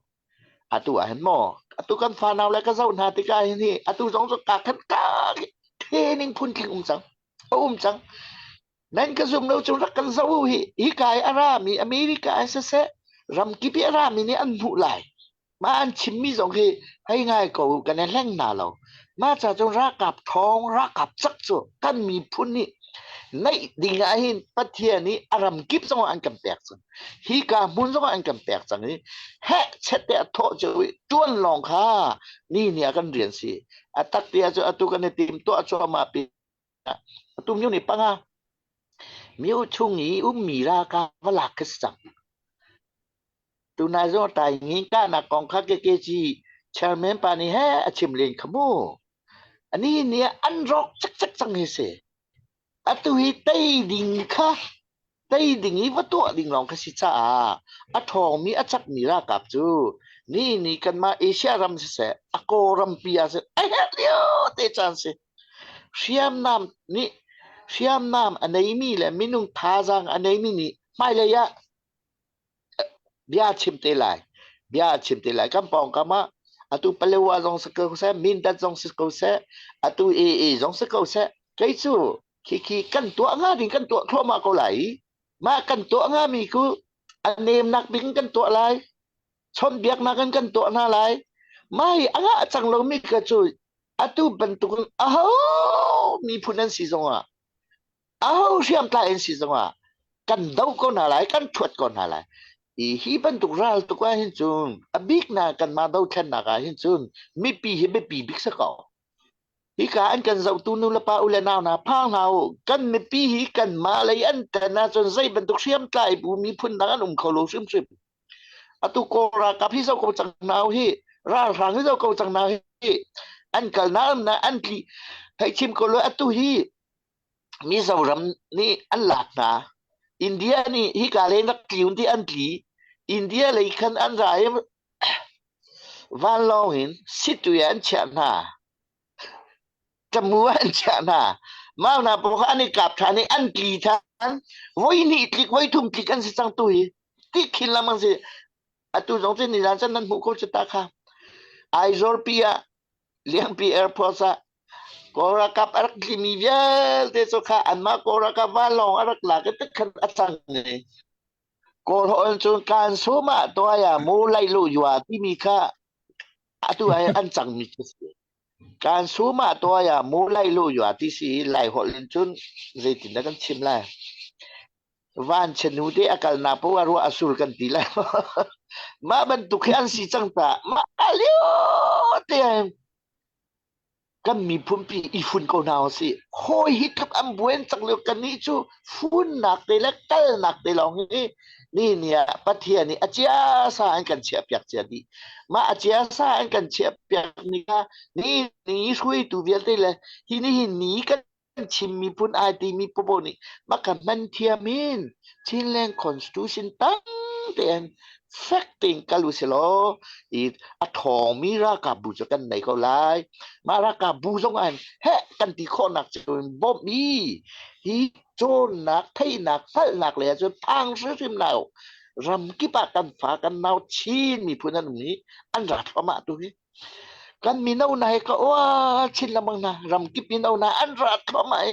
atu ah hin maw atu kan fanau le ka zoh hna tikah hin hi atu zong cu ka khan ka training phun tling um cang a um cang Nan ka zum lo cu rak kan zoh u hi. Hika i a rami America ah siseh, ramkip i a rami nih an hmuh lai. Mah an chimmi zong hi hei ngai ko u, kan i hleng hna lo. Mah ca cun ralkap ṭhawng, ralkap cak cu kan miphun nih neih ding ah hin Pathian nih a ramkip zong ah an kan pek cang. Hika hmun zong ah an kan pek cang i heh chet te a thawh cio i ṭuan lawng kha ni ni ah kan rian si. A tak ti ahcun atu kan i tim tuah cuahmah pi Atu myo nih panga myo chung i ummi ralkap va lak khi si cang. Tunai zong tai ngi kahnak kong kha KKG chairman pa nih he a chim len kha mu. Ani nih an rawk cekcek cang hi si. Atu hi tei ding kha tei ding i va tuah ding lawng kha si caah a ṭhawngmi a cakmi ralkap cu ni ni kanmah Asia ram siseh a Kawlrampi ah siseh a herh lio te caan si. Hriamnam nih hriamnam a neimi le minung thazaang a neimi nih hmailei ah bia a chim te lai. Bia a chim te lai. Kan pawngkam ah atu Palewa zong si ko seh, Mindat zong si ko seh, atu AA zong si ko seh. Kei cu khikhi kan tuah hnga ding kan tuah thluahmah ko lai i mah kan tuah hngami cu a nemnak bik in kan tuah lai. Chawnhbiaknak in kan tuah hna lai. Mah hi a ngah cang lomi kha cu atu bantukin aho miphun an si zongah aho hriamtlai an si zongah kan do ko hna lai, kan thuat ko hna lai. I hi bantuk ral tuk ah hin cun a bik na kanmah dothlennak ah hin cun mipi hi biapi bik si ko. Hika an kan zohtu nu le pa u le nau hna phang hna u. Kan mipi hi kanmah lei an tan ahcun zei bantuk hriamtlai bu miphun dang an um kho lo hrimhrim. Atu Kawl ralkap hi zoh ko cang hna u hi. Ralhrang hi zoh ko cang hna hi. An kalnak an an tli. Hei chim ko lo atu hi Mizoram nih an lak hna. India nih hika len rak tli un ti an tli. India lei khan an ra i vanlawng in situi ah an chiah hna. Tamu ah an chiah hna. Mah hna pawl kha an i kap ṭhan i an tli ṭhan. Voi hnih tlik, voi thum tlik an si cang tu hi. Tik khin lam an si. Atu zong cu nizan cun nan hmuh ko cu ta kha. Aizawl pi ah Liangpi Airport ah Kawl ralkap a rak tlimi vialte cu kha anmah Kawl ralkap vanlawng a rak lak i tikhan a cang i Kawl holh cun kaan sum ah tuai ah mu lai lu yua timi kha atu ah an cangmi cu si. Kaan sum ah tuai ah mu lai lu yua ti si i Lai holh in cun zeitindah kan chim lai? Vanchia nu te a kalnak paoh ah ruah a sur kan ti lai. Mah bantuk hi an si cang ta. Mah lio te kan miphunpi i fun ko hna usih. Hawi hi tluk an buan cang lio kannih cu funnak te le kalnak te lawng hi ni ni ah Pathian nih a chiasa an kan chiahpiak cia dih. Mah a chiasa an kan chiahpiak ni kha ni ni hruaitu vialte le hi ni hi ni kan Chin miphun ai timi popo nih maka hman thiam in Chinland Constitution tang tein fek tein kal u silaw i a ṭhawngmi ralkap bu cu kan nei ko lai. Mah ralkap bu zong ah heh kan ti khawhnak cu bawmh i hi cawnnak, theihnak, hngalhnak lei ahcun phang hrimhrim hna u. Ram kip ah kan fa kan nau Chin miphun an um i an ra thluahmah tu hi. Kan mino hna hi ka uar chin lengmang hna. Ramkip mino hna an ra thluahmah i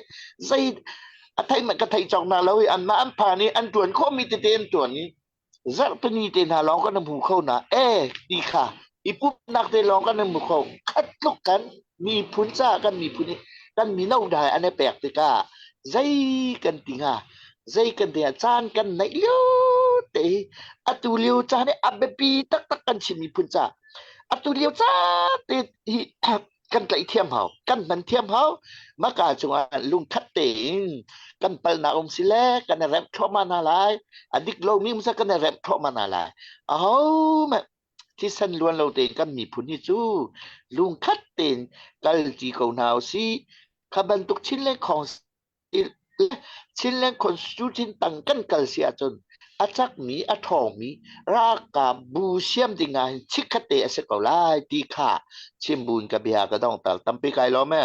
zei a theih ka theih cawk hna lo i anmah an phan i an ṭuan khawhmi tete an ṭuan i zarhpini te hna lawng kan hmu kho hna. E ti kha i pumhnak te lawng kan hmu kho. Khat tluk kan miphun caah kan miphun i kan mino hna hi an i pek tikah zei kan ti hnga? Zei kan ti hnga? Caan kan neih lio te hi atu lio caan hi a biapi taktak kan Chin miphun caah atu lio ca te hi kan tlaih thiam hau kan hman thiam hau maka cungah lungkhat tein kan palnak um si le kan i remh thluahmah hna lai a dik lomi um sa kan i remh thluahmah hna lai aho mah thisen luan lo tein kan miphun hi cu lungkhat tein kal ti ko hna usih kha bantuk chin le khong Chinland Constitution tang kan kal si ahcun a cakmi a ṭhawngmi ralkap bu siam ding ah hin chikkhat te a si ko lai ti kha chim buin ka bia ka dongter tampi kai lawm e.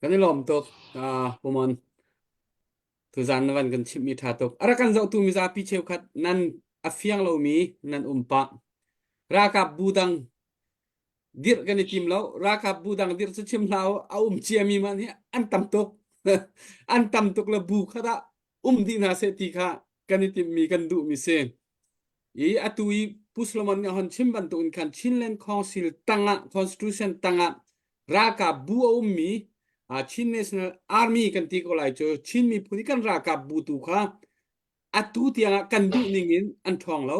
Kan i lawm tuk uh, Pumon. Tuzan na van kan chimhmi ṭha tuk. A rak kan zohtu mizapi cheukhat nan a fiang lomi nan um pah. Ralkap bu dang dirh kan i tim lo ralkap bu dang dirh cu chim hlah u a um ciami man hi an tam tuk an tam tuk le bu khat ah um dih hna seh ti kha kan i timhmi kan duhmi si i atu i Pu Solomon nih a hon chim bantuk in khan Chinland Council tangah Constitution tangah ralkap bu a ummi Chin National Army kan ti ko lai cu Chin miphun i kan ralkap bu tu kha atu tiangah kan duh ning in an ṭhawng lo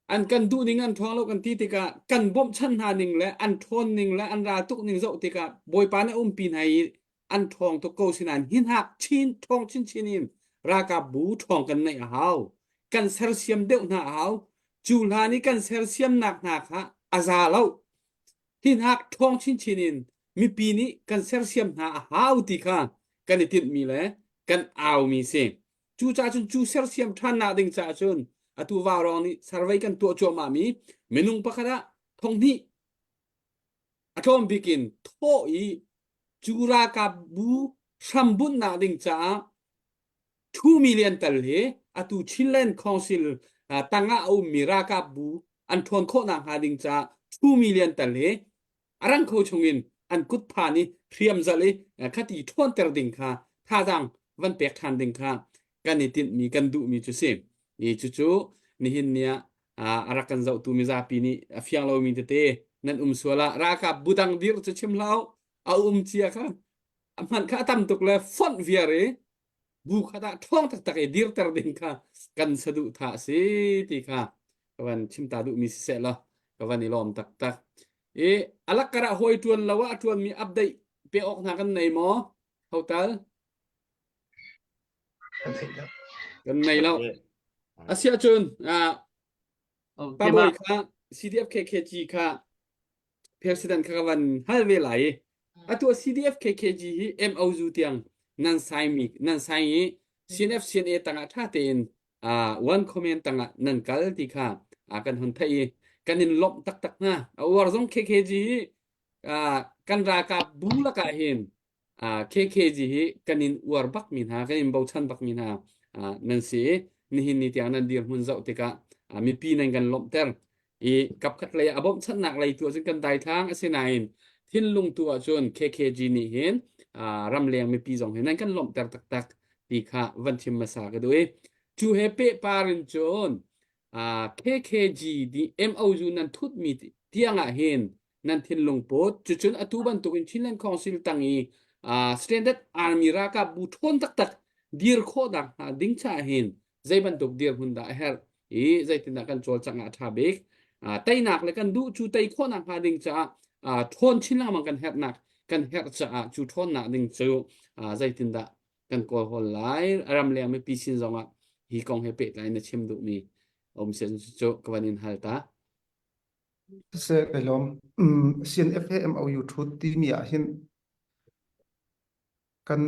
An kan duh ning an ṭhawng lo kan ti tikah kan bawmhchanh hna ning le an ṭhawn ning le an ral tuk ning zoh tikah Bawipa nih a umpi hna i an ṭhawng tuk ko sinain hi hnak chin ṭhawng chinchin in ralkap bu ṭhawng kan neih a hau. Kan sersiam deuh hna a hau. Cu hlan i kan sersiamnak hna kha a za lo. Hi hnak ṭhawng chinchin in mipi nih kan sersiam hna a hau ti kha kan i tinhmi le kan aumi si. Cucaah cun cu sersiam ṭhannak ding caah cun atu vaurawng nih survey kan tuah cuahmah mi minung pakhat ah thonghnih a tlawm bik in thawh i cu ralkap bu hrambunhnak ding caah 2 million tal hi atu Chinland Council tangah a ummi ralkap bu an ṭhawn khawhnak hnga ding caah 2 million tal hi a rang kho chungin An kut phan i hriam zalh i khati ṭhawnter ding kha thazaang van pek ṭhan ding kha kan i tinhmi kan duhmi cu si. I cucu nihin ni ah a rak kan zohtu mizapi nih a fiang lomi tete nan um sual ah ralkap bu dang dir cu chim hlah a um cia kha a hmanh kha a tam tuk le fonh viar i bu khat ah ṭhawng taktak i dirter ding kha kan saduhthah a si ti kha ka van chim ta duhmi siseh law ka van i lawm taktak. I alak karah hawi ṭuan lo ah a ṭuanmi update pe awk hna kan nei maw? Hotal? Kan nei lo. Asiahcun Pa Bawi kha CDF KKG kha President kha ka van hal ve lai i atu CDF KKG hi MOU tiang nan sign mi nan sign i CNF CNA tangah ṭha tein one comment tangah nan kal ti kha kan hun theih i kan in lawmh taktak hna. A uar zong KKG hi kan ralkap bu lakah hin KKG hi kan in uar bakmi hna, kan in bochan bakmi hna nan si i nihin ni tiang nan dirhmun zoh tikah mipi nan kan lawmhter i kapkhat lei a bawmhchanhnak lei tu ahcun kan daithlang asinain thinlung tu ahcun KKG nih hin ramleng mipi zong hi nan kan lawmhter taktak ti kha van chim hmasa ka duh i cu he pehpar in cun KKG MOU nan thutmi tiang ah hin nan thinlung put cucun atu bantukin Chinland Council tang i Standard Army ralkap bu ṭhawn taktak dir khawhnak hnga ding cha hin zei bantuk dirhmun dah a herh i zeitindah kan cawlcangh ah a ṭha bik teinak le kan duh cu tei khawhnak hnga ding caah ṭhawn chin lengmang kan herhnak kan herh caah cu ṭhawnnak ding cu zeitindah kan kawlhawl lai ramleng mipi sin zongah hi kong he pehtlai na chim duhmi um sin cu ka van in hal ta Siseh kai lawm. CNF he MOU thut timi ah hin kan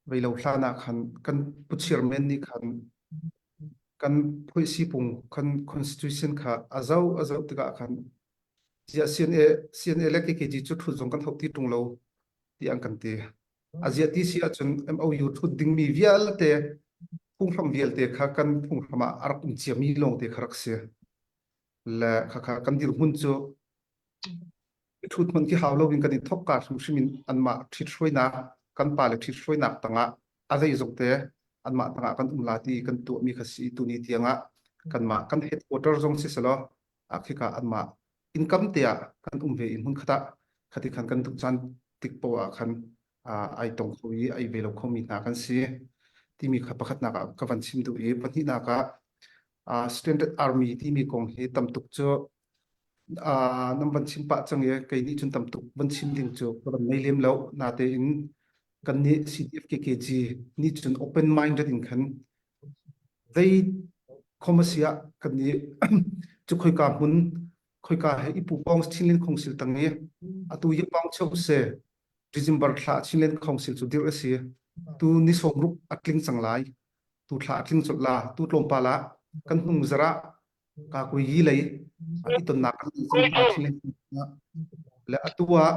veilo hlan ah khan kan pu chairman nih khan kan phuisipung kan constitution kha a zoh a zoh tikah khan ziah CNA CNA le KKG cu thut zong kan hauh ti ṭung lo ti an kan ti. A ziah ti si ahcun MOU thut dingmi vialte phunghram vialte kha kan phunghram ah a rak um ciami lawngte kha rak si. Le khakha kan dirhmun cu ṭhut hmanh khi hau loin kan i thawkka hrimhrim in anmah ṭhithruainak kan pale ṭhithruainak tangah a zeizong te anmah tangah kan um la ti kan tuahmi kha si tuni tiangah kanmah kan headquarter zong si selaw ah khika anmah income te ah kan um ve i hmun khat ah khati khan kan duh caan tik poah ah khan ai tong kho i ai ve lo khomi hna kan si timi kha pakhatnak ah ka van chim duh i pahnihnak ah Standard Army timi kong hi tam tuk cu nan van chim pah cang i kei nih cun tam tuk van chim ding cu ka van nei lem lo natein kan nih CDFKKG nih cun open minded in khan zei khomasi ah kan nih cu khoika hmun khoika he i pupong Chinland Council tang i atu hi pong cheu se December thla Chinland Council cu dir a si tu ni sawmruk a tling cang lai tu thla a tling colh la tu tlawmpal ah kan hnung zarah Kakuyi lei i tonnak kan le atu ah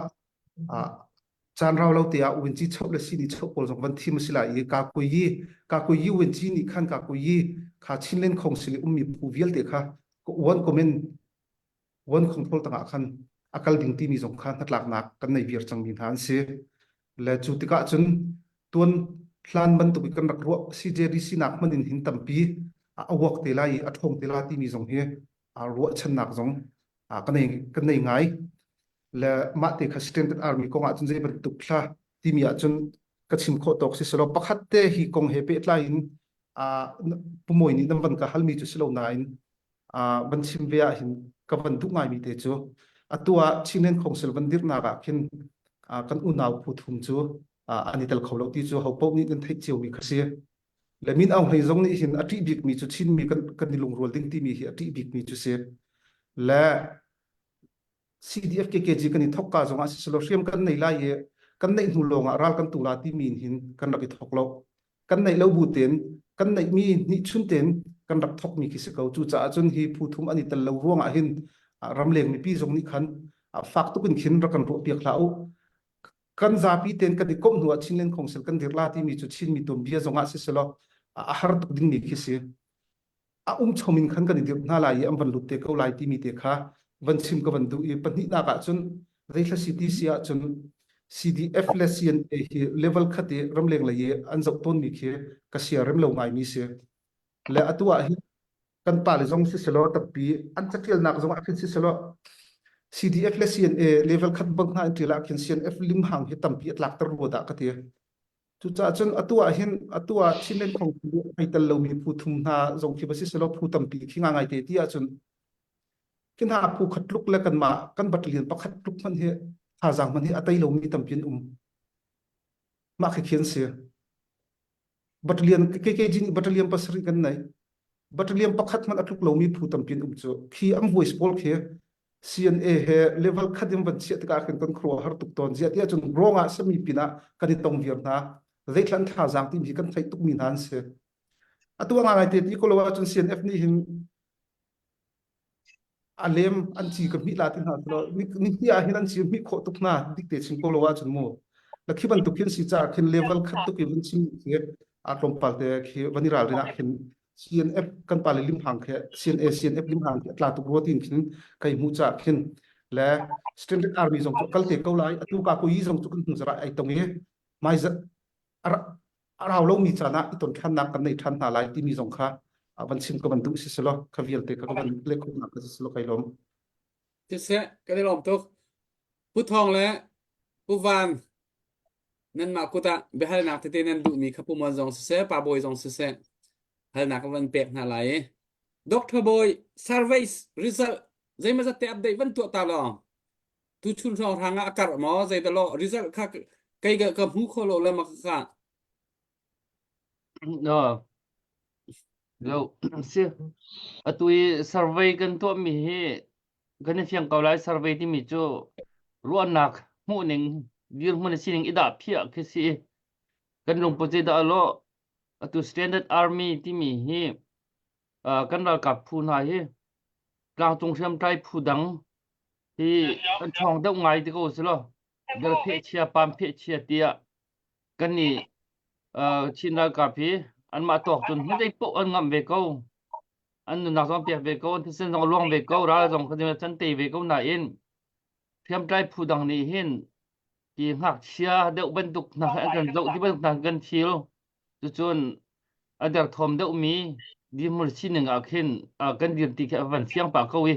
caan rau lo te ah winci chop le sini chop pawl zong van thim a si lai i Kakuyi Kakuyi winci nih khan Kakuyi kha Chinland Council i ummi phu vialte kha one comment one control tangah khan a kal ding timi zong kha hnatlaknak kan nei viar cangmi hna an si. Le cu tikah cun tuan hlan bantuk i kan rak ruah CJDC nak hman in hin tampi a uak te lai i a ṭhawng te la timi zong hi ruahchannak zong kan nei kan nei ngai. Le mah te kha Standard Army kong ah cun zei bantuk thla timi ah cun ka chim khawh tawk si selaw pakhat te hi kong he pehtlai in pumawi nih nan van ka halmi cu si lo nain van chim ve ah hin ka van duh ngaimi te cu atu ah Chinland Council van dirhnak ah khin kan unau phu thum cu an i tel kho lo ti cu ho paoh nih nan theih ciomi kha si. Le Min Aung Hlaing zong nih hin a ṭih bikmi cu Chinmi kan kan i lungrual ding timi hi a ṭih bikmi cu si. Le CDF KKG kan i thokka zongah siselaw hriam kan nei lai i kan neih hnu lawngah ral kan tu la timi in hin kan rak i thok lo. Kan neih lo bu tein kan neihmi hnihchun tein kan rak thokmi khi si ko. Cucaah cun hi phu thum an i tel lo ruangah hin ramleng mipi zong nih khan fak tuk in khin rak kan ruahpiak hlah u. Kan zapi tein kan i komh hnu ah Chinland Council kan dir la timi cu Chinmi tuanbia zongah siselaw a har tuk dingmi khi si. A um chom in khan kan i dirh hna lai i an van lut te ko lai timi te kha van chim ka van duh i pahnihnak ah cun Zeithla si ti si ahcun CDF le CNA hi level khat i ramleng lei i an zoh tawnmi khi ka sia rem lo ngaimi si. Le atu ah hin kan pale zong siselaw tampi an catialnak zong ah khin siselaw CDF le CNA level khat bang hna in tial ah khin CNF limhang hi tampi a tlakter rua dah ka ti. Cucaah cun atu ah hin atu ah Chinland kong ai tel lomi phu thum hna zong khi va siselaw phu tampi khi nga ngai te ti ahcun khi hna phu khat tluk le kanmah kan battalion pakhat tluk hmanh hi thazaang hmanh hi a tei lomi tampi an um. Mah khi khi an si. Battalion KKG nih battalion pasarih kan nei. Battalion pakhat hmanh a tluk lomi phu tampi an um cu. Khi an voice pawl khi CNA he level khat in van chiah tikah khin kan khuaruah har tuk tawn. Ziah tiah cun wrong ah sami pinah kan i tong viar hna. Zeithlan thazaang timi hi kan theih tukmi hna an si. Atu a ngai te ti ko lo ahcun CNF nih hin a lem an ci ka hmih la ti hna selaw ni hi ah hin an ci hmih khawh tuk hna dik te chim ko lo ahcun mu la khi bantuk khin si caah khin level khat tuk i vun chim khi a tlawmpal te khi van i ralrin ah khin CNF kan pale limhang khi CNA CNF limhang khi a tla tuk rua tin khin kai hmu caah khin le Standard Army zong cu kal te ko lai atu ka ko yi zong cu kan hmu zara ai tong i mai a rau lomi caan ah i ton ṭhannak kan nei ṭhan hna lai timi zong kha van chim ka van duh si selaw kha vialte kha ka van leh khawhnak ka si selaw kai lawm. Siseh, kan i lawm tuk. Pu Thawng le Pu Van, nanmah kut ah biahalnak tete nan duhmi kha Pu Mon zong siseh, Pa Bawi zong siseh, halnak ka van pek hna lai i Dr. Bawi survey result zeimawzat te update van tuah ta law tuchun hrawnghrang ah a karh maw zeidalaw result kha kei ka ka hmu kho lo le ma ka No. Lo si atu i survey kan tuahmi hi kan i fiang ko lai survey timi cu ruahnak hmuhning dirhmun sining i dah phiah khi si kan lungput zeidah a lawh atu standard army timi hi uh, kan ralkap phu hna hi tlangcung hriamtlai phu dang hi kan ṭhawng deuh ngai ti ko si law dal pheh chia pam pheh chia tiah kan nih uh, Chin ralkap hi anmah tawk cun hmudei poh an ngamh ve ko an nunnak zong pek ve ko an thisen zong luang ve ko ral zong kha can tei ve ko nain hriamtlai phu dang nih hin ti ngakchia deuh bantuk hna an kan zoh ti bantuk hna kan thil Cucun a derthawm deuhmi dirhmun sining ah khin kan dir ti khi a van fiang pah ko i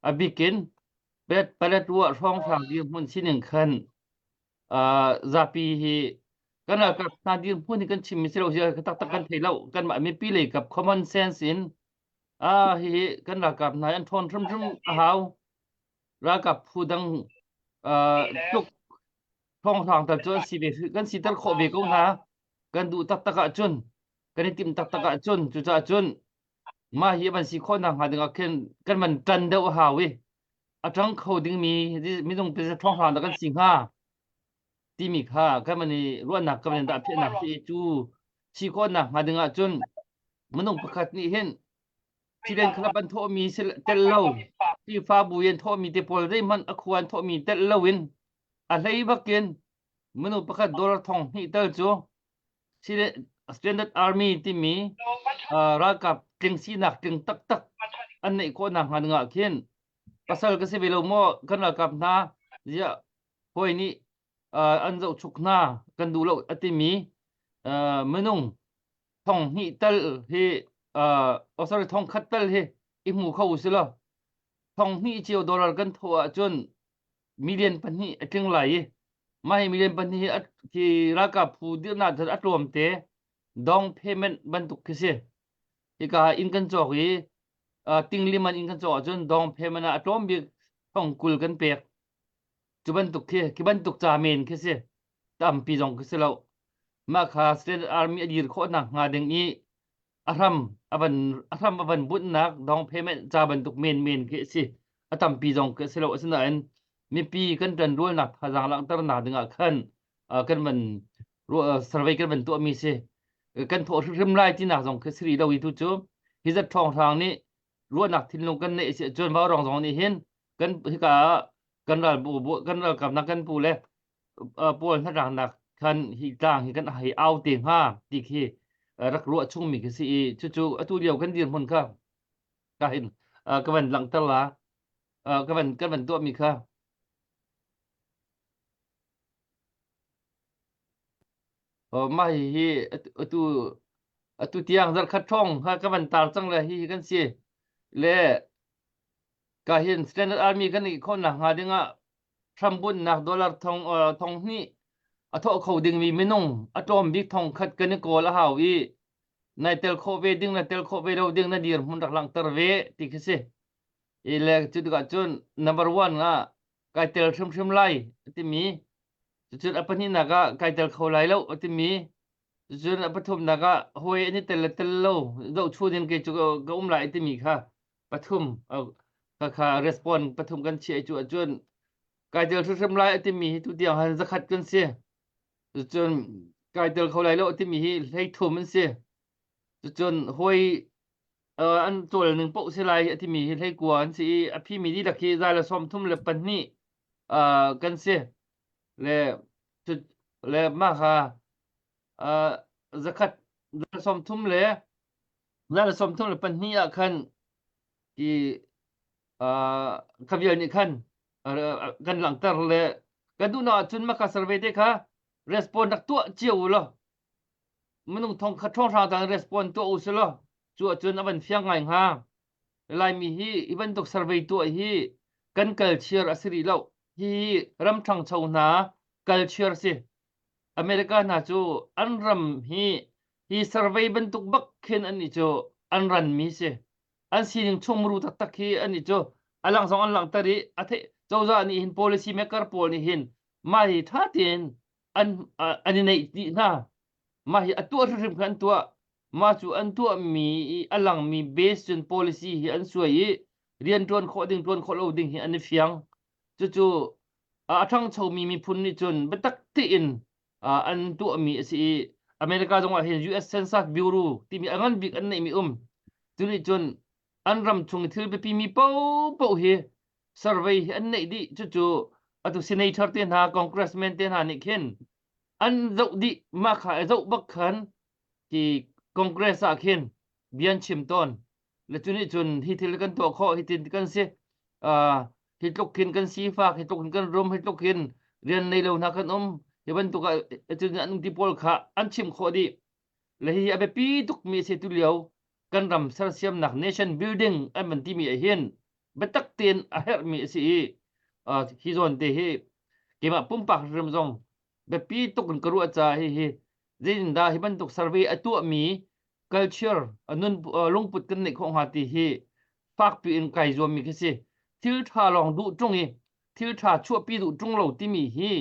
a bikin Paletwa hrawnghrang dirhmun sining khan zapi hi kan ralkap hna dirhmun hi kan chimmi si lo hi taktak kan thei lo kanmah mipi lei kap common sense in ah hihi kan ralkap hna an ṭhawn hrimhrim a hau ralkap phu dang tluk thawnghrang tal cu an si ve kan siter khawh ve ko hna kan duh taktak ahcun kan i timh taktak ahcun cucaah cun mah hi van si khawh nak hnga ding ah khin kan van ṭan deuh a hau i a ṭang kho dingmi minung pe thawnghrang dah kan si hnga timi kha kan van i ruahnak kan van dah phiahnak si cu si khawh nak hnga ding ahcun minung pakhat nih hin Thisen kha an thawhmi tel lo Khrihfabu in thawhmi te pawl zeihmanh a khua an thawhmi tel lo in a hlei bakin minung pakhat dollar thong hnih tal cu Standard Army timi ralkap tling sinak tling taktak an neih khawhnak hnga dingah khin pasal ka si ve lo maw kan ralkap hna ziah hawi nih an zohchuk hna kan duh lo a timi minung thong hnih tal hi uh, oh sorry thong khat tal hi i hmu kho si lo thong hnih cio dollar kan thawh ahcun million pahnih a tling lai i mah hi million pahnih hi khi ralkap phu dirhnak cun a tlawm te down payment bantuk khi si hika inn kan cawk i uh, tingli man inn kan cawk ahcun down payment ah a tlawm bik thong 20 kan pek cu bantuk khi khi bantuk ca men khi si tampi zong khi si lo mah kha Standard Army a dir khawh nak hnga ding i a hram a van a hram a van bunhnak down payment ca bantuk men men khi a si a tampi zong khi a si lo asinain mipi kan ṭanrualnak thazaang langhternak dingah khan kan van survey kan van tuahmi si kan thawh hrimhrim lai tinak zong khi si rih lo i tu cu hi zat ṭhawnghrang nih ruahnak thinlung kan neih si ahcun vaurawng zong nih hin kan hika ah kan ral bu kan ralkapnak kan pu le pawl hnatlaknak khan hi tlang hi kan hei au te hnga ti khi rak ruah chungmi khi si i cucu atu lio kan dirhmun kha ka hin ka van langhter la ka van kan van tuahmi kha. Mah hihi atu atu tiang zarkhat ṭhawng kha ka van tar cang le hihi kan si. Le ka hin Standard Army kan i khawhnak hnga dingah hrambunhnak dollar thong thong hnih a thawh kho dingmi minung a tlawm bik thong khat kan i kawl a hau i nai tel khawh ve ding na tel khawh ve lo ding na dirhmun rak langhter ve ti khi si. I le cu tikah cun number one ah kai tel hrimhrim lai a timi cucun a pahnihnak ah kai tel kho lai lo a timi cucun a pathumnak ah hawi an i tel le tel lo zohchun in kei cu ka um lai timi kha pathum kha kha respond pathum kan chiah cu ahcun kai tel hrimhrim lai a timi hi tu tiang han zakhat kan si cucun kai tel kho lai lo a timi hi 30 an si cucun hawi an cawl ning paoh si lai a timi hi 19 an si i a phimi dihlak hi 132 kan si le le mah kha zakhat 30 le 132 ah khan i khavial nih khan kan langhter le kan duhnak ahcun maka survey te kha respond rak tuah cio u law minung thong khat ṭhawng hrang respond tuah u selaw cu ahcun a van fiang ngai hnga. Laimi hi hi bantuk survey tuah hi kan culture a si rih lo. Hi ram ṭhangcho hna culture si. America hna cu an ram hi hi survey bantuk bak khin an nih cu an ranmi si. An sining chungmuru taktak hi an nih cu a lang zong an langhter i a theih cozah nih hin policy maker pawl nih hin mah hi ṭha tein an an i neih dih hna. Mah hi a tuah hrimhrim kha an tuah. Mah cu an tuahmi i a langmi base cun policy hi an suai i rian ṭuan khawh ding ṭuan khawh lo ding hi an i fiang. Cucu a ṭhangchomi miphun nih cun biatak tein an tuahmi a si i America zong ah hin US Census Bureau timi a ngan bik an neihmi um. Cu nih cun an ram chung i thil biapimi paohpaoh hi survey hi an neih dih. Cucu atu senator te hna, congressman te hna nih khin an zoh dih mah kha a zoh bak khan ti congress ah khin bia an chim tawn le cu nih cun hi thil kan tuah khawh hi tin kan si uh, hi tluk khin kan sifak hi tluk hin kan rum hi tluk hin rian nei lo hna kan um hi bantuk ah cun an um ti pawl kha an chim khawh dih le hi a biapi tuk mi a si tu lio kan ram sersiamnak nation building an van timi ah hin biatak tein a herhmi a si i uh, hi zawn te hi keimah pumpak hrim zong biapi tuk in ka ruah caah hihi zeitindah hi bantuk survey a tuahmi culture nun lungput kan neih khawh hnga ti hi fakpi in kai zuammi khi si. Thil ṭha lawng duh ṭung i thil ṭha chuahpi duh ṭung lo timi hi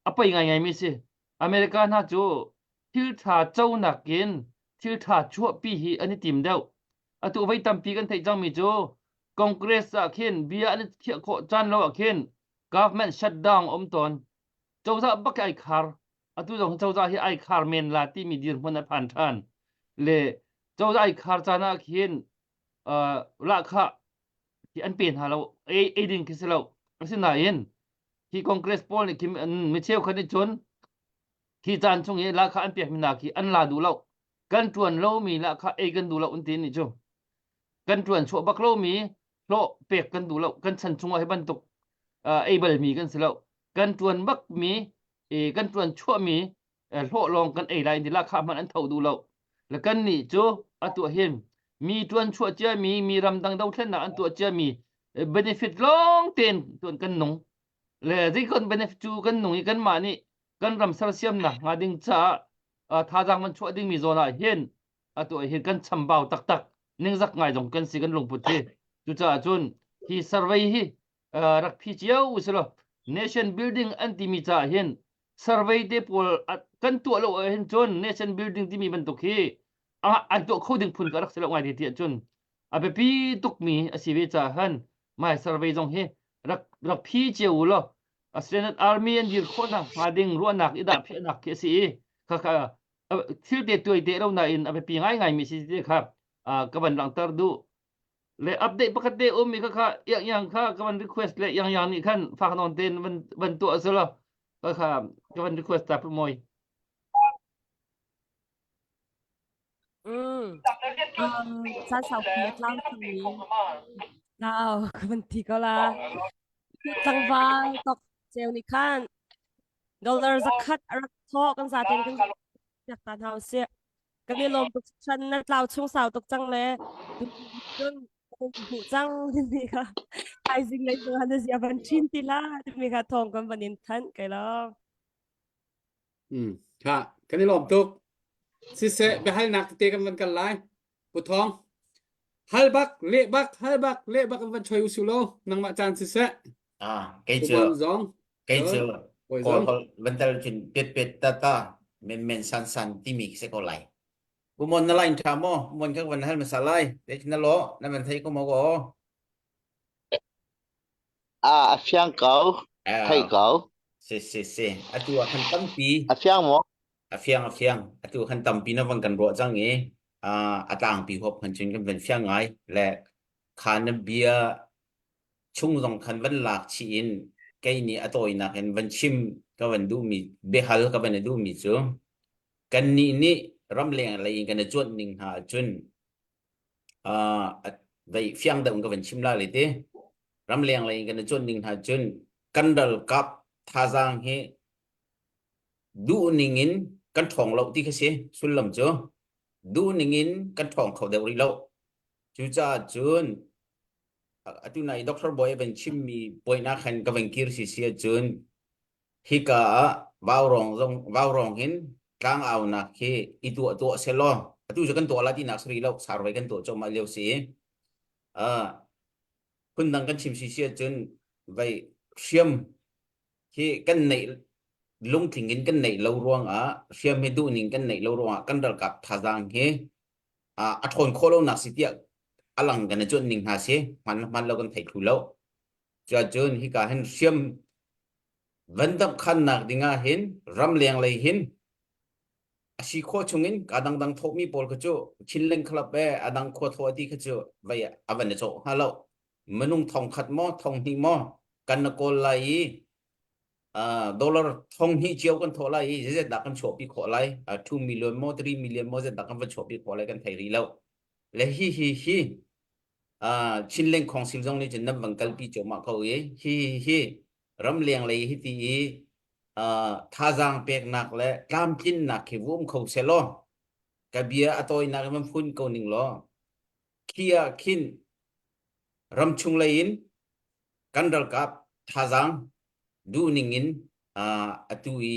a poi ngaingaimi si. America hna cu thil ṭha conak in thil ṭha chuahpi hi an i tim deuh. Atu voi tampi kan theih cangmi cu Congress ah khin bia an i khiah khawh caan lo ah khin government shutdown a um tawn. Cozah bak ai khar. Atu zong cozah hi ai khar men la timi dirhmun a phan ṭhan. Le cozah ai khar caan ah khin uh, lahkhah hi an pe hna lo ei, ei ding khi si lo. Asinain hi Congress pawl nih khi mi cheukhat nih cun khi caan chung i lahkhah an pekmi hna khi an la duh lo. Kan ṭuan lomi lahkhah ei kan duh lo an ti nih cu. Kan ṭuan chuah bak lomi hlawh pek kan duh lo. Kan chan chungah hi bantuk uh, ei balmi kan si lo. Kan ṭuan bakmi i kan ṭuan chuahmi hlawh lawng kan ei lai ti lahkhah hmanh an tho duh lo. Le kan nih cu atu hin mi ṭuan chuah ciami mi ramdang dothlennak an tuah ciami benefit lawng tein tuan kan nung. Le zeikon benefit cu kan nung i kanmah nih kan ram sersiamnak hnga ding caah thazaang van chuah dingmi zawn ah hin atu hin kan chambau taktak ningzak ngai zong kan si kan lungput hi cucaah cun hi survey hi rak phi cio usilo nation building an timi caah hin survey te pawl kan tuah lo ah hin cun nation building timi bantuk hi an tuah kho ding phun ka rak si lo ngai ti tiah cun a biapi tukmi a si ve caah han mai survey zong hi rak rak phi cio u law Australian Army an dir khawhnak hnga ding ruahnak i dah phiahnak khi a si i kha kha thil te tuai te lo nain a biapi ngaingai mi si ti kha ka van langhter duh le update pakhat te um mi kha kha yang yang kha ka van request le yang yang nih khan fak nawn ten van van tuah selo kha kha ka van request ta moi Mm. Um, caan saupi a tlang cangmi nau ka van ti ko la. Tlangval tok ceu nih khan dollar zakhat a rak thawh kan zaten kan. piak ta hna usih. Kan i lawm tuk hran na tlau chung sau tuk cang le cun hmuh cang timi kha thaizing lei zong ah na zia van ṭhin ti la timi kha thawng kan van in thanh kai lo. Mm. Ha, kan i lawm tuk. Siseh, biahalnak tete kan van kal lai. Pu Thawng, hal bak, leh bak, hal bak, leh bak in van choi usu law, nangmah caan siseh. Ah, kei Pu cu Mon zong, kei cun cu Bawi kawl zong. holh van tel cun pet pet ta ta men men san san timi khi si ko lai. Pu Mon na line tha maw? Mon ka van hal hmasa lai. Te na lo, na van thei ko maw ko? Ah, a fiang ko. Thei Ah, ko. si si si. Atu ah khan tampi A fiang maw? a fiang a fiang. Atu khan tampi na van kan ruah cang i ah a tlangpi huap khan cun kan van fiang ngai le kha na bia chung zong khan van lak chih in kei nih a tawinak in van chim ka van duhmi biahal ka van i duhmi cu kannih nih ramleng lei in kan i cuanh ning hna ahcun uh, vei fiang deuh in ka van chim la le ti ramleng lei in kan i cuanh ning hna cun kan ralkap thazaang hi duh ning in kan ṭhawng lo ti kha si sullam cu duh ning in kan ṭhawng kho deuh rih lo cucaah cun atu nai Dr. Boy a van chimmi point ah khan ka van kir si si ahcun hika ah vaurawng zong vaurawng hin tlangaunak hi i tuah tuah selaw atu cu kan tuah la tinak si rih lo survey kan tuah cuahmah lio si uh, phundang kan chim si si ahcun vai hriam hi kan neih lungtling in kan neih lo ruangah hriam hi duhning kan neih lo ruangah kan ralkap thazaang hi a ṭhawn khawh lonak si tiah a lang kan i cuanh ning hna si hman hman lo kan thei thlu lo cuacun hika hin hriam van damh khannak dingah hin ramleng lei hin a si khawh chungin ka dangdang thawhmi pawl kha cu Chinland Club e a dang khua thawh ti kha cu vei a van i cawh hnga lo minung thong khat maw thong hnih maw kan na kawl lai i dollar thong hnih cio kan thawh lai i zeizat dah kan chuahpi khawh lai 2 million maw 3 million maw zat dah kan va chuahpi khawh lai kan thei rih lo le hi hi hi Chinland Council zong nih cun nan van kalpi cuahmah ko i hi hi hi ramleng lei hi ti i thazaang peknak le tlamtlinnak khi vum kho selaw ka bia a tawinak in van fun ko ning law khi ah khin ramchung lei in kan ralkap thazaang duhning in atu i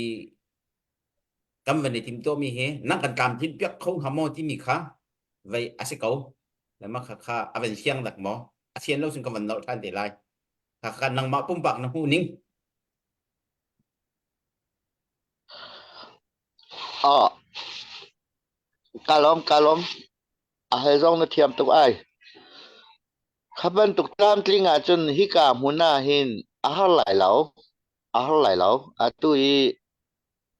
kan van i timtuahmi hi nang kan tlamtlinh piak kho hnga maw timi kha vei a si ko le mah kha kha a van fiang dak maw a fian lo cun ka van nolh ṭhan te lai kha kha nangmah pumpak na hmuh ning Ah, ka lawm ka lawm. A hal zong na thiam tuk ai. Kha bantuk tlamtling ahcun hika hmun ah hin a har lai lo. A har lai lo. Atu i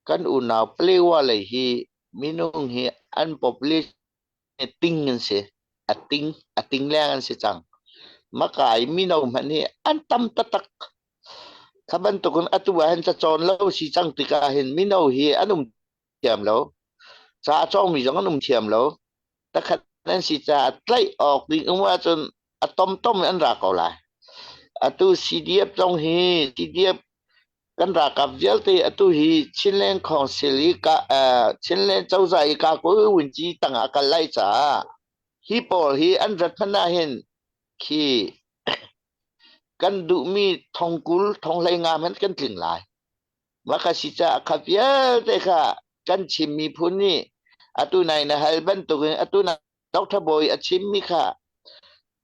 kan unau Palewa lei hi minung hi an population ting an si. A ting, a ting leng an si cang. Maka i mino hmanh hi an tam taktak. Kha bantukin atu ah hin cacawn lo si cang tikah hin mino hi an um thiam lo. Ca a cawngmi zong an um thiam lo. Takhat an si caah tlaih awk ding um ahcun a tomtom in an ra ko lai. Atu CDF zong hi CDF kan ralkap vialte atu hi Chinland Council i ka uh, Chinland cozah i Kaku Wunci tangah kal lai caah hi pawl hi an rat hmanh ah hin khi kan duhmi thongkul thonghlei nga hmanh kan tling lai. Mah kha si caah kha vialte kha kan Chin miphun nih atu nai na hal bantukin atu na Dr. Bawi a chimmi kha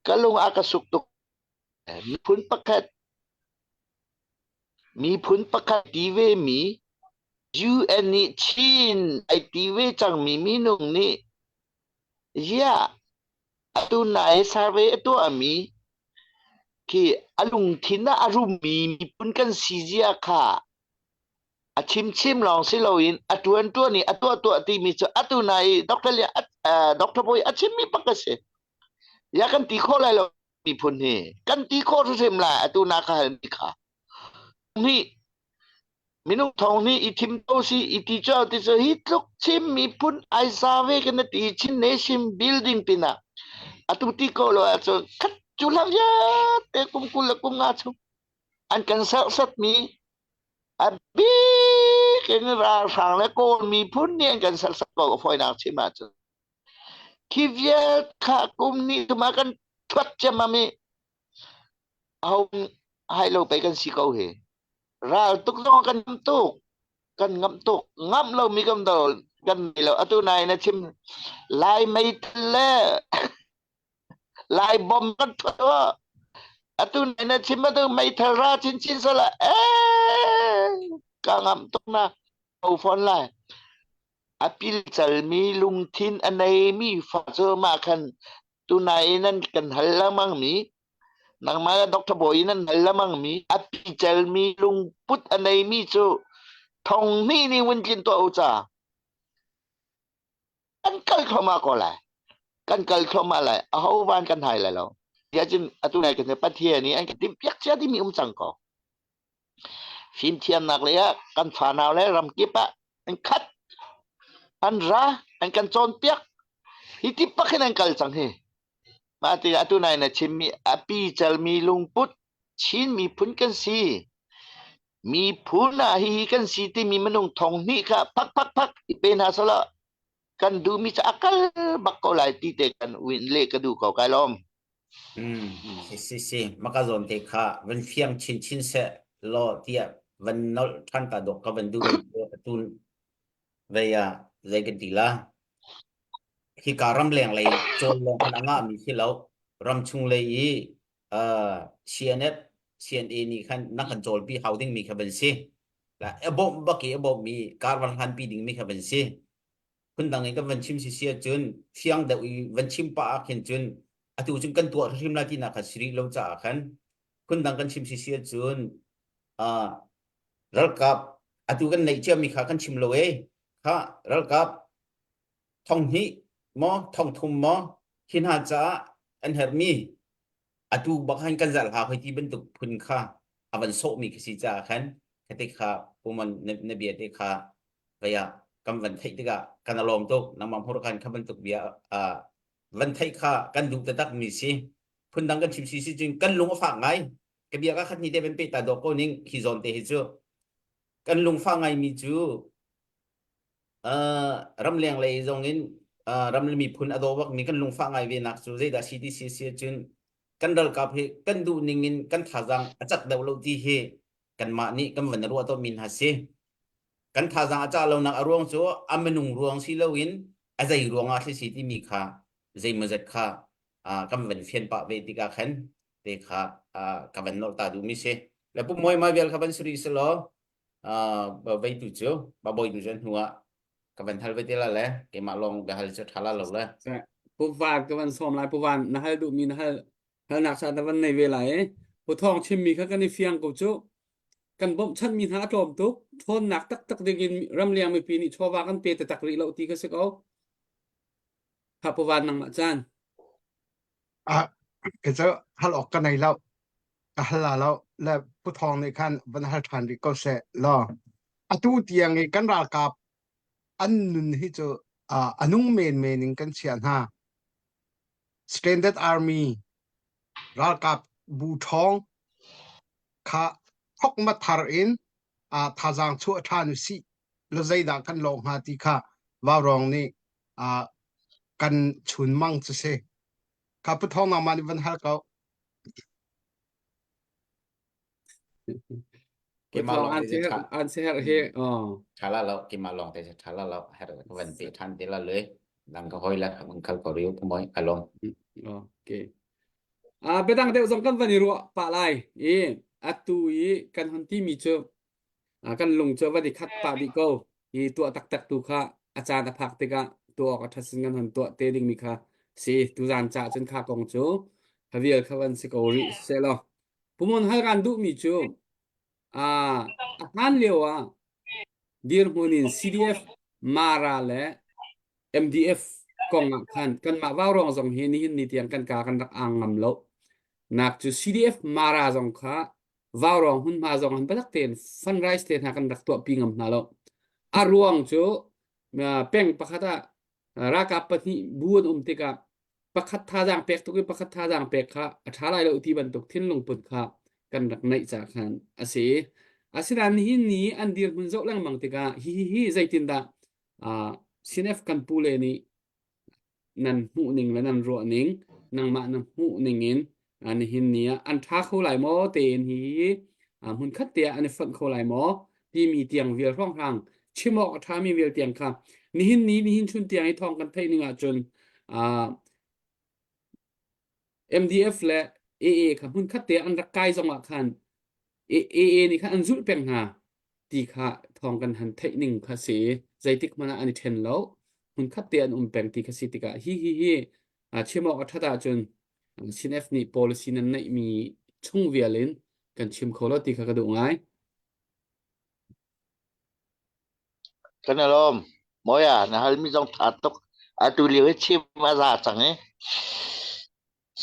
ka lung a ka suk tuk. Miphun pakhat miphun pakhat ti ve mi UN nih Chin ai ti ve cangmi minung nih ziah atu nai survey a tuahmi khi a lungthin ah a rummi miphun kan si zia kha a chimchim lawng si loin a ṭuan ṭuan i a tuah tuah timi cu atu nai Dr. Lian Dr. Bawi a chimmi bak a si. Ya kan ti khawh lai lo miphun hi kan ti khawh hrimhrim lai atu na ka halmi kha. Nih minung thong nih i thim to si i ti cu ti cu hi tluk Chin miphun ai za ve kan ti Chin nation building pinah atu ti ko lo ahcun khat cu hlang vialte kum 20 le kum nga chung an kan serhsatmi a bik. in ralhrang le Kawl miphun nih an kan sersak ko a fawinak chim ahcun. Khi vial kha kum nih tuma kan thuat ciammam i aho hai lo pei kan si ko hi. Ral tuk zong kan ngamh tuk. Kan ngamh tuk. Ngamh lomi kan do kan nei lo. Atu nai na chim Lai meithal le Lai bom kan thuat. Atu nai na chim atu meithal ra chinchin sala eh ka ngamh tuk na ko fawn lai. A pilcalmi lungthin a neimi fa cu mah khan tunai nan kan hal lengmang mi nangmah le Dr. Bawi nan hal lengmang mi a picalmi lungput a neimi cu thong hnih nih vun tlin tuah u ca kan kal thluahmah ko lai kan kal thluahmah lai aho van kan hai lai lo tiah cun atu nai kan Pathian nih an kan timhpiak cia timi um cang ko Fimthiamnak lei ah kan fanau le ramkip ah an khat, an ra, an kan cawnpiak. Hi ti bak hin an kal cang hi. Mah tikah atu nai na chimmi a picalmi lungput Chin miphun kan si. Miphun ah hihi kan si timi minung thong hnih kha phak phak phak i pe hna selaw kan duhmi cu a kal bak ko lai ti te kan win le ka duh ko kai lawm. Mm, si si si maka zawn te kha van fiang chin chin seh law tiah van nolh ṭhan ta dawk ka van duh mi cu atu vei ah zei kan ti la hika ramleng lei cawl lawng khan a ngah mi khi lo ramchung lei i uh, CNF CNA nih khan na kan cawlpi hau ding mi kha van si la a bawmh bak i a bawmh mi kar van hlan pi ding mi kha van si phundang in kan van chim si si ahcun thiang deuh i van chim pah ah khin cun atu cun kan tuah hrim lai tinak kha si rih lo caah khan phundang kan chim si si ahcun uh, ralkap atu kan neih ciami kha kan chim lo e kha ralkap thong hnih maw thong thum maw hi hna caah an herhmi atu bak han kan zalh ha hoi ti bantuk phun kha a van sawhmi khi si caah khan khate kha puman na bia te kha vaya kan van theih tikah kan alawm tuk nangmah hmur khan kha bantuk bia van theih kha kan duh taktak mi si phundang kan chim si si cun kan lung a fak ngai ka bia ka khat ni te van pe ta dawk ko ning hi zawn te hi cu kan lung fa ngai mi cu ramleng lei zong in ram le miphun a daw bak mi kan lungfah ngai ve nak cu zeidah si ti si si cun kan ralkap hi kan duh ning in kan thazaang a cak deuh lo ti hi kanmah nih kan van ruah tawn mi hna si kan thazaang a cah lonak a ruang cu a minung ruang si loin a zei ruang ah si timi kha zeimawzat kha kan van fian pah ve tikah khan te kha ka van nolh ta duh mi si le pu moi ma vial kha van suri selaw veitu cu babawi tu cu hnu ah ka van hal ve te la le keimah lawng ka hal cu ṭha la lo le Pu Van ka van sawm lai Pu Van na hal duhmi na hal halnak sa na van nei ve lai Pu Thawng chimmi kha kan i fiang ko cu kan bawmhchanhmi hna a tlawm tuk ṭhawnnak taktak ding in ramleng mipi nih chawva kan pe taktak rih lo ti kha si ko Kha Pu Van nangmah caan Ah, ke cu hal awk ka nei lo. Ka hal la lo. Le Pu Thawng nih khan van hal ṭhan rih ko seh law. Atu tiang i kan ralkap an nun hi cu uh, a nung menmen in kan chiah hna. Standard Army ralkap bu ṭhawng kha thokma thar in uh, thazaang chuah ṭhan usih la zeidah kan lawh hnga ti kha Vaurawng nih uh, kan chunmang cu si. Kha Pu Thawng nangmah nih van hal ko. Keimah lawng An te ser tha an ser he oh tha la lo keimah lawng te tha la lo her ka van pe than te la le dang ka hoi la kan khal ko riu moi along okay a biadang deuh zong kan van i ruah pah lai i atu i kan hon ti mi cu kan lung cu van i khat pah dih ko hi tuah taktak tu kha a caan a phak tikah tuah awk a ṭhat sin kan hon tuah te dingmi kha si tuzaan cah cun kha kong cu havial kha van si ko rih selaw Pumon hal kan duhmi cu a a hlan lio ah dirhmun in CDF Mara le MDF kong ah khan kanmah Vaurawng zong hi nihin ni tiang kan ka kan rak ang ngam lo nak cu CDF Mara zong kha Vaurawng hmunhma zong han biatak tein fundraise te hna kan rak tuahpi ngam hna lo. A ruang cu peng pakhat ah ralkap pahnih bu an um tikah pakhat thazaang pek tuk i pakhat thazaang pek kha a ṭha lai lo ti bantuk thinlung put kha kan rak neih ca khan a si. Asinain nihin ni an dirhmun zoh lengmang tikah hi hi hi zeitindah uh, CNF kan pu le nih nan hmuh ning le nan ruah ning nangmah na hmuh ning in nihin ni ah an ṭha kho lai maw tein hi hmun khat te ah an i fonh kho lai maw timi tiang vial hrawnghrang chim awk a ṭhami vial tiang kha nihin ni nihin chun tiang i thawng kan theih ning ahcun MDF le AA kha hmun khat te an rak kai zong ah khan AA nih khan an zulh peng hna ti kha thawng kan han theih ning kha si zeitik hmanh ah an i ṭhen lo hmunkhat te an um peng ti kha si tikah hi hi hi chim awk a ṭhat ahcun CNF nih policy nan neihmi chung vial in kan chim kho lo ti kha ka duh ngai. Kan i lawm. Moya, na halmi zong ṭha tuk. Atu lio hi chim a za cang i.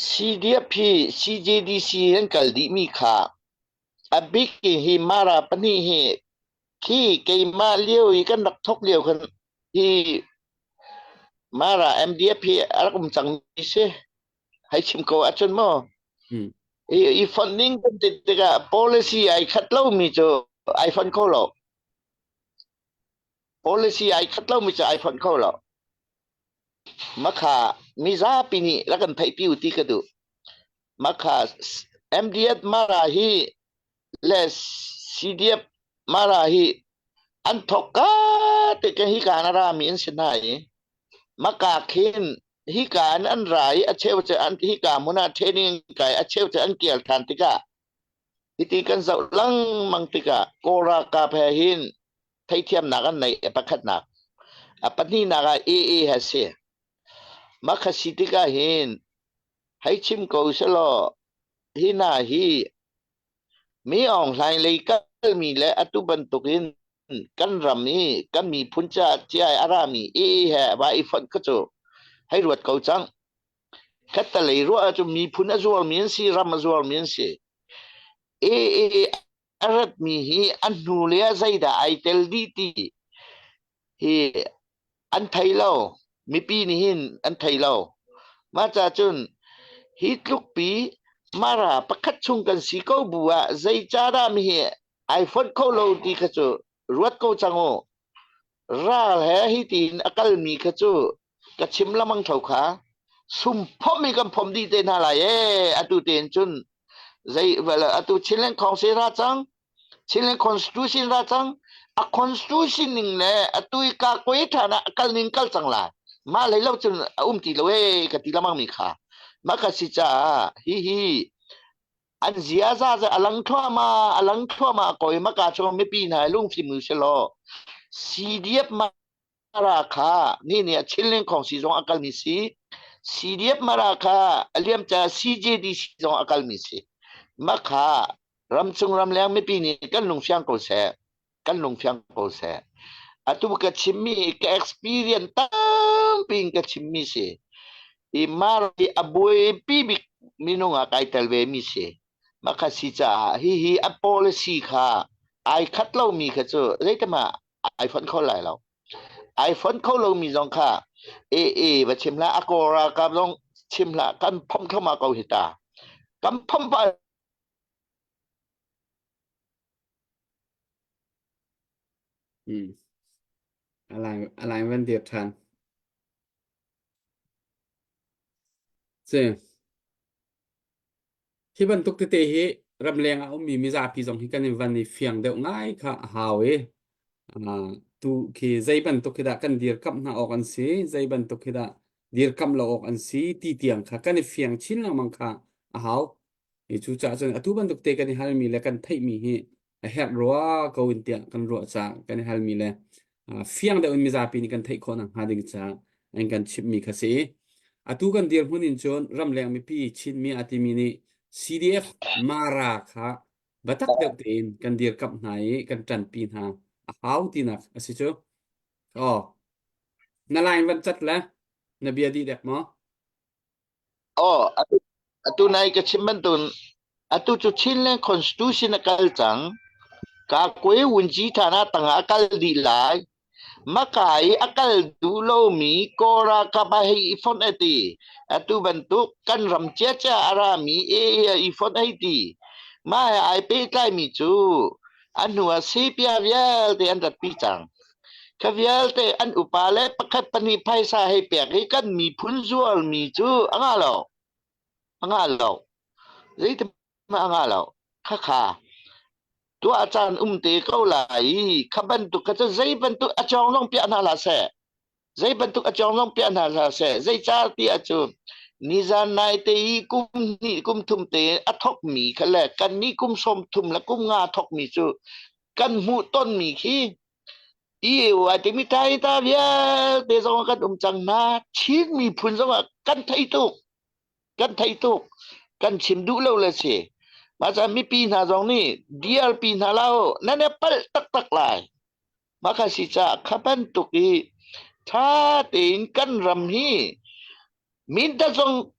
CDF hi CJDC an kal dihmi kha a bik in hi Mara pahnih hi khi keimah lio i kan rak thok lio khan hi Mara MDF hi a rak um cangmi si. Hei chim ko ahcun maw? Hmm. I, i fonh ning kan ti tikah policy ai khat lomi cu ai fonh kho lo. Policy ai khat lomi cu ai fonh kho lo. Makha mizapi nih rak kan theihpi u ti ka duh. Makha MDF Mara hi le CDF Mara hi an thok ka te ke hi ka na rami an si hna i maka khin hi ka an an ra i a cheu cu an hi ka hmun ah training kai a cheu cu an kial than tikah hiti kan zoh lengmang tikah Kawl ralkap he hin theithiamnak an neih pakhatnak a pahnihnak ah AA he si makha si tikah hin hei chim ko selaw hi hna hi mi Aung Hlaing lei kalmi le atu bantukin kan ram i kan miphun ca ciai a rami AA he va i fonh kha cu hei ruat ko cang khattalei ruah ahcun miphun a zuarmi an si ram a zuarmi an si AA a ratmi hi a hnu le ah zeidah ai tel dih ti hi an thei lo mipi nih hin an thei lo mah ca cun hi tlukpi mara pakhat chung kan si ko bu ah zeicadah mi hi ai fonh kho lo ti kha cu ruat ko cang u ral he hi tiin a kalmi kha cu ka chim lamang tho kha sum phom i kan phom dih te hna lai ee atu tein cun zei atu Chinland Council ra cang Chinland Constitution ra cang a constitution ning le atu i ka koi than ah kal ning kal cang lai mah lei lo cun a um ti lo ee ka ti lamang mi kha mah ka si caah hi hi an ziaza cu a lang thluahmah a lang thluahmah ko i maka chung mipi hna lungfim u selaw CDF Mara kha ni nih a Chinlin Khawngsi zong a kalmi si CDF Mara kha a liamca CJDC zong a kalmi si makha ramchung ramleng mipi nih kan lungfiang ko seh kan lungfiang ko seh atu ka chimmi ka experience tampi in ka chimmi si i Mara hi a buaipi bik minung ah kai tel ve mi si makha si caah hihi a policy kha ai khat lomi kha cu zeitima ai fonh kho lai lo ai fonh kho lomi zong kha ee va chim hlah a kaw ralkap zong chim hlah kan phomh thluahmah ko hi ta kan phomh pa Hmm. Alai alai van dir than. Si. Hi bantuk tete hi ramleng ah a ummi mizapi zong hi kan in van i fiang deuh ngai kha a hau i uh, tu khi zei bantuk khi dah kan dirkamh hna awk an si, zei bantuk khi dah dirkamh lo awk an si ti tiang kha kan i fiang chin lengmang kha a hau. I cucaah cun atu bantuk te kan i halmi le kan theihmi hi a herh rua ko in tiah kan ruah caah kan i halmi le uh, fiang deuh in mizapi nih kan theih khawh nakhnga ding caah an kan chimhmi kha si. Atu kan dirhmun in cun ramleng mipi Chinmi a timi nih CDF Mara kha biatak deuh tein kan dirkamh hna i kan ṭanpi hna a hau tinak a si cu. Oh, na line van cat le na bia dih dek maw? Aw, atu, atu nai ka chim bantuk atu cu Chinland Constitution a kal cang. Ka kwe wunji thana tangah a kal dih lai. Maka i a kal duh lomi Kawra kap ah hei i fonh a ti. Atu bantuk kan ram ciacia a rami e i fonh hei ti. Mah he ai pehtlaimi cu. A hnu ah Sepia vialte an ratpi cang. Kha vialte an upa le pakhat pahnih phaisa hei pek i kan miphun zualmi cu a ngah lo. A ngah lo. Zeitin a ngah lo. Khakha tuah caan um te ko lai i kha bantuk kha cu zei bantuk a cawng zong piah hna hlah seh. Zei bantuk a cawng zong piah hna hlah seh. Zeicah ti ahcun nizan nai te i kum hnih kum thum te a thokmi kha le kannih kum sawm thum le kum nga thokmi cu kan hmuh tonmi khi EU ai timi tai ta vialte zong kan um cang hna. Chin miphun zong ah kan thei tuk. Kan thei tuk. Kan chim duh lo le si. Mah caah mipi hna zong nih DRP hna lo nan i palh taktak lai. Mah kha si caah kha bantuk i ṭha tein kan ram hi mindat zong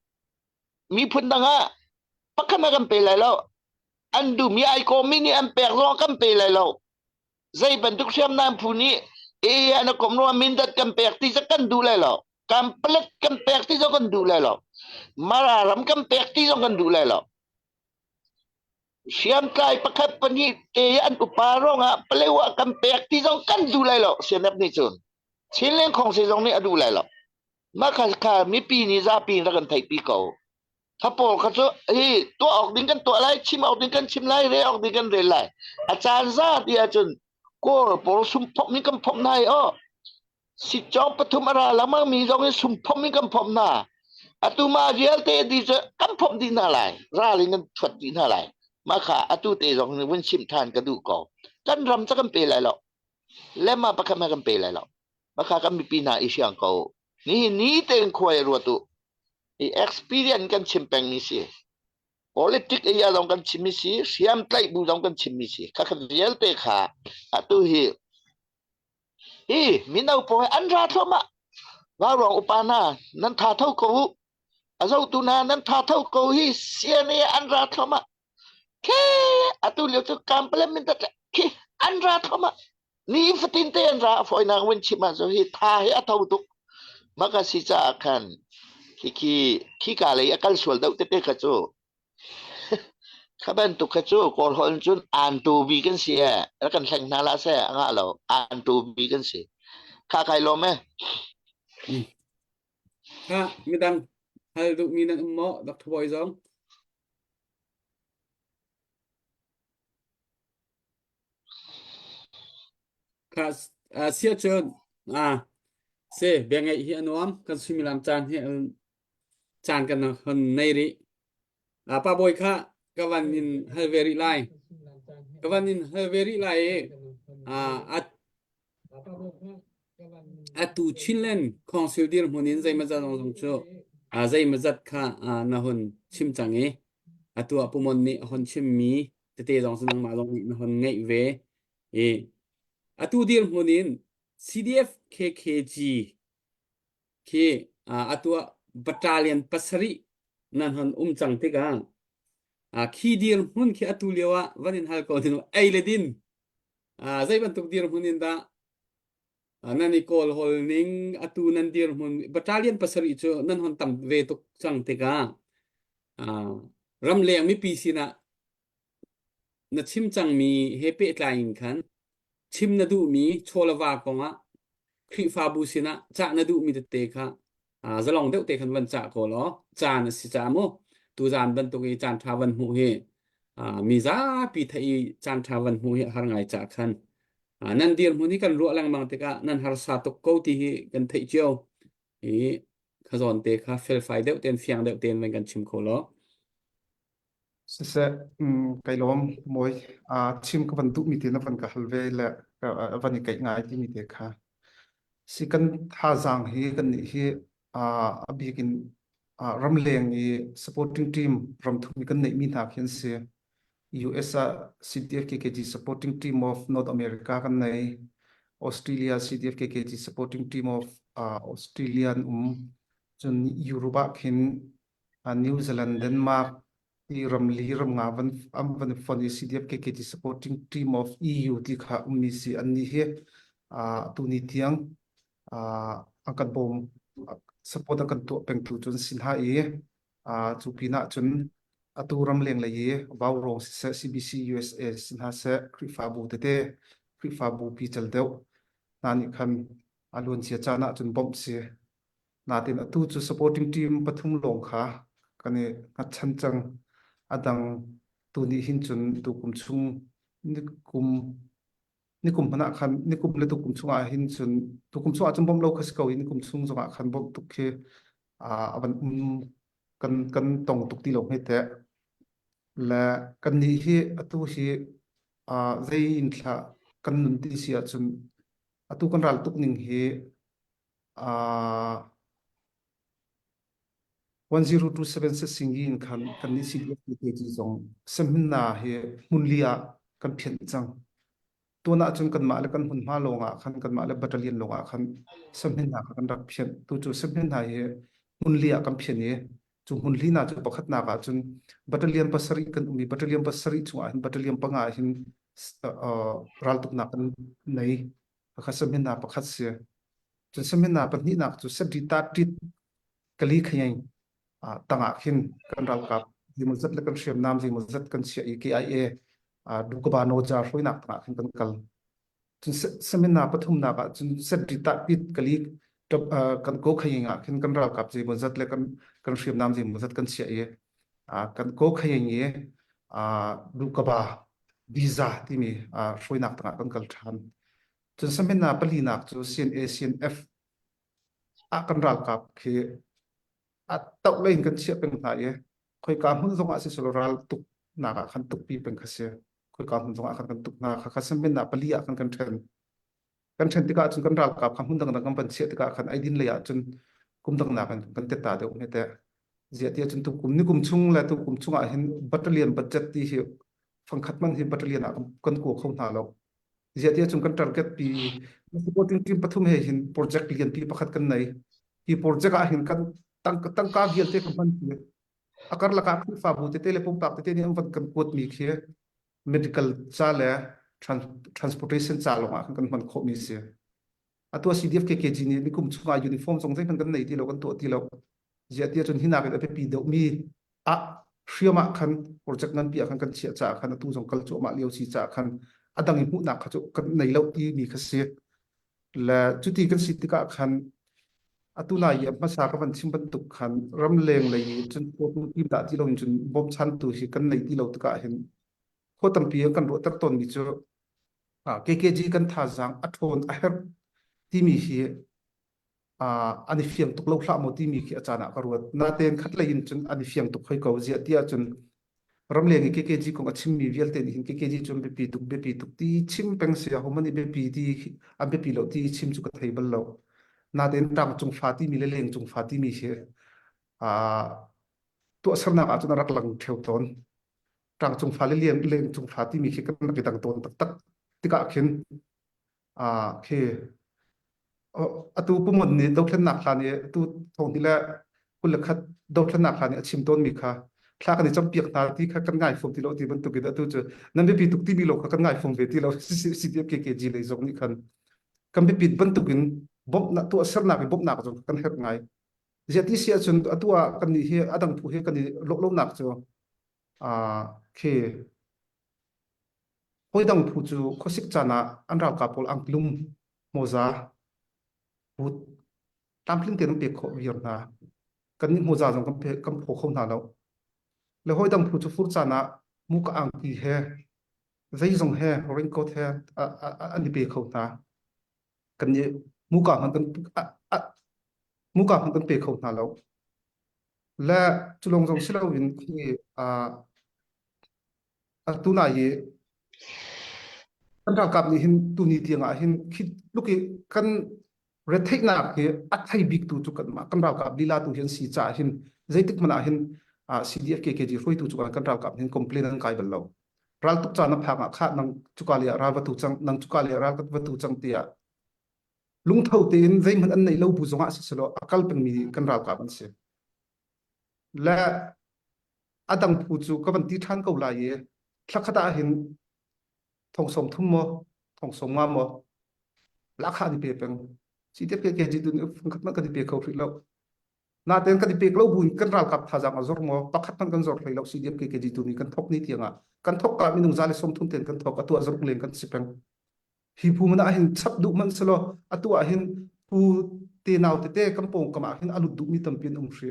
miphun dang ah pakhat hmanh kan pe lai lo. An duhmi ai kawmmi nih an pek zong kan pe lai lo. Zei bantuk hriamnam phu nih e an kom rua mindat kan pek ti cu kan duh lai lo. Kan palet kan pek ti zong kan duh lai lo. Mara ram kan pek ti zong kan duh lai lo. Hriamtlai pakhat pahnih te an upa ruangah Palewa kan pek ti zong kan duh lai lo CNF nih cun. Chinland Khongsi zong nih a duh lai lo. Mah kha kha mipi nih zapi rak kan theihpi ko. Kha pawl kha cu hi tuah awk ding kan tuah lai, chim awk ding kan chim lai, rel awk ding kan rel lai. A caan za ti ahcun Kawl pawl sumphomh in kan phomh hna i aw Sitcawng pathum a ra lengmang mi zong in sumphomh in kan phomh hna. Atu mah vialte dih cu kan phomh dih hna lai. Ral in kan thuat dih hna lai. Mah kha atu te zong in vun chimh ṭhan ka duh ko. Kan ram cu kan pe lai lo. Lema pakhat hmanh kan pe lai lo. Mah kha kan mipi hna i hriang ko. Nihin ni tein khuai ruat u. I experience kan chim pengmi si. Politic ei ah zong kan chimmi si, hriamtlaih bu zong kan chimmi si. Kha kha vialte kha atu hi Hi mino pawl hi an ra thluahmah. Vauruang upa hna nan tha tho ko u. A zohtu hna nan tha tho ko hi CNA an ra thluahmah. Khe atu lio cu kampalem min tat khi an ra thluahmah. Ni fatin te an ra a fawinak vun chim ah hi tha hi a tho tuk. Maka si caah khan khi khi khi ka lei a kal sual deuh tete kha cu Kha bantuk kha cu Kawl holh in cun aantubi kan si ee. Rak kan hleng hna hlah seh, a ngah lo. Aantubi kan si. Kha kai lawm ee. Kha midang hal duhmi nan um maw? Dr. Bawi zong. Kha sia cun ah se bia ngeih hi a nuam kan suimilam caan hi caan kan hon nei rih. Pa Bawi kha ka van in hal ve rih lai. Ka van in hal ve rih lai i atu Chinland Council dirhmun in zeimawzat zong cu zeimawzat kha na hun chim cang i atu ah Pumon nih a hun chimmi tete zong cu nangmah zong nih na hun ngeih ve i atu dirhmun in CDF KKG khi atu ah battalion pasarih nan hon um cang tikah khi dirhmun khi atu lio ah van in hal ko ding ei le din zei bantuk dirhmun in dah nan i kawl hol ning atu nan dirhmun battalion pasarih cu nan hon tam ve tuk cang tikah ramleng mipi sinah na chim cangmi he pehtlai in khan chim na duhmi chaw le va kongah Khrihfabu sinah cah na duhmi tete kha zalong deuh te khan van cah ko law caan a si caah mu tuzaan bantuk i caan ṭha van hmuh hi mi zapi theih i caan ṭha van hmuh hi a har ngai cah khan nan dirhmun hi kan ruah lengmang tikah nan harsa tuk ko ti hi kan theih cio i kha zawn te kha felfai deuh tein fiang deuh tein van kan chim kho law Siseh, kai lawm mawi. Chim ka van duhmi te na van ka hal ve le van i keih ngai timi te kha. Si kan thazaang hi kan nih hi a bik in ramleng i supporting team ramthum i kan neihmi hna khi an si. US ah CDF-KKG supporting team of North America kan nei. Australia CDF-KKG supporting team of Australia an um. Cun Europe ah khin New Zealand, Denmark ti ramli ram nga van an van fon i CDF KKT supporting team of EU ti kha ummi si an nih hi tuni tiang an kan bawm support an kan tuah pengtu cun sin ha i cu pinah cun. Atu ramleng lei i Vaurawng siseh, CBC USA si hna seh, Khrihfabu tete, Khrihfabu pical deuh hna nih khan a luancia caan ahcun bawmh si. Natin atu cu supporting team pathum lawng kha kan i hngatchan cang. A dang tu nih hin cun tukum chung nikum nikum hmanh ah khan nikum le tukum chungah hin cun tukum chungah cun bawmh lo kha si ko i nikum chung zongah khan bawmh tuk khi a van um kan kan tong tuk ti lo hme teh. Le kan nih hi atu hi zei in thlah kan nun ti si ahcun atu kan ral tuk ning hi 1027 Sasingyi in khan kan nih CDF KG zong semna hi hmunli ah kan phianh cang. Tuan ahcun kanmah le kan hmunhma lawng ah khan kanmah le battalion lawng ah khan semhin hna kha kan rak phianh. Tu cu semhin hna hi hmunli ah kan phian i cu hmunli hna cu pakhatnak ah cun battalion pasarih kan um i battalion pasarih chungah hin battalion panga hin raltuknak kan nei. Pakhat semhin hna pakhat si. Cun semhin hna pahnihnak cu Sedita tit kali khayeng tangah khin kan ralkap zeimawzat le kan hriamnam zeimawzat kan chiah i KIA Dukaba Noja hruainak tangah khin kan kal. Cun seminar pathumnak ah cun Sedita tit kali kan ko khayeng ah khin kan ralkap zeimawzat le kan kan hriamnam zeimawzat kan chiah i kan ko khayeng i Dukaba Visa timi hruainak tangah kan kal ṭhan. Cun saminar palinak cu CNA CNF ah kan ralkap khi a toh lei in kan chiah peng hna i khoika hmun zong ah siselaw ral tuk nak ah khan tukpi peng kha si. Khoika hmun zong ah khan kan tuk hna. Khakha saminar pali ah khan kan ṭhen. Kan ṭhen tikah cun kan ralkap kha hmun dangdang kan van chiah tikah khan eidin lei ah cun kum dang nak in kan tet ta deuh hme teh. Ziah tiah cun tukum nikum chung le tukum chung ah hin battalion budget ti hi fangkhat man hi battalion ah kan kua kho hna lo. Ziah tiah cun kan target pi supporting team pathum he hin project lianpi pakhat kan nei. Hi project ah hin kan tangka vialte kan hman khi a karlak ah Khrihfabu tete le pumpak tete nih an van kan kuat mi khi medical ca le transportation ca lawng ah kan hman khawh mi si. Atu CDF KKG nih nikum chungah uniform zong zeihmanh kan nei ti lo kan tuah ti lo. Ziah tiah cun hinak in a biapi deuh mi ah hriam ah khan project nganpi ah khan kan chiah caah khan atu zong kal cuahmah lio si caah khan a dang i hmuhnak kha cu kan nei lo ti mi kha si. Le cuti kan si tikah khan atu lai i hmasa ka van chim bantuk khan ramleng lei cun tim dah ti lo in cun bawmchantu hi kan nei ti lo tikah hin khua tampi kan ruahter tawn mi cu KKG kan thazaang a ṭhawn a herh timi hi an i fiang tuk lo hlah maw timi khi a caan ah ka ruat. Natein khatlei in cun an i fiang tuk hoi ko. Ziah ti ahcun ramleng i KKG kong a chimmi vialte nih hin KKG cu an biapi tuk biapi tuk ti chim peng si ahohmanh nih biapi ti an biapi lo ti chim cu ka thei bal lo. Natein tlangcung fa timi le lengcung fa timi hi tuahsernak ahcun a rak lang ṭheo tawn. Tlangcung fa le lengcung fa timi khi kan rak i dang tawn taktak tikah khin khi atu Pumon nih dothlennak hlan i atu thong hi le 21 dothlennak hlan i a chim tawnmi kha thla kan i campiak hna ti kha kan ngai fom ti lo ti bantukin atu cu nan biapi tuk timi lo kha kan ngai fom ve ti lo CDF KKG lei zong nih khan kan biapit bantukin bawmhnak tuahsernak i bawmhnak zong kan herh ngai. Ziah ti si ahcun atu ah kan nih hi a dang phu hi kan i lawh lonak cu khi Hawi phu cu khuasik caan ah an ralkap pawl angklum, mawza, but tlamtling tein an pek khawh viar hna. Kannih mawza zong kan, kan phaw kho hna lo. Le hawi dang phu cu fur caan ah muka angki he zeizong he raincoat he an i pe kho hna. Kannih muka hmanh kan muka hmanh kan pe kho hna lo. Le cu lawng zong si loin khi Atu nai i kan ralkap nih hin tuni tiang ah hin khi tluk i kan retheihnak hi a thei bik tu cu kanmah kan ralkap lila tu hi an si caah hin zeitik hmanh ah hin CDF KKG hruaitu cu kan ralkap hin complain an kai bal lo. Raltuk caan a phak ah khah nang cuka lei ah ral va tu cang nang cuka lei ah ral va tu cang tiah lungtho tein zeihmanh an neih lo bu zongah siselaw a kal pengmi kan ralkap an si. Le a dang phu cu ka van ti ṭhan ko lai i thlakhat ah hin thong sawm thum maw thong sawm nga maw lahkhah an i pe peng si te pe ke ji dun fungkhat man kan i pe kho hrih lo. Natein kan i pek lo buin kan ralkap thazaang a zor maw? Pakhat hmanh kan zor hlei lo CDF KKG tu nih kan thok ni tiang ah kan thok ka minung 130 ten kan thok atu ah zaruk leng kan si peng. Hi phu man ah hin chap duh man selaw atu ah hin phu te nau tete kan pawng kam ah hin a lut duhmi tampi an um hri.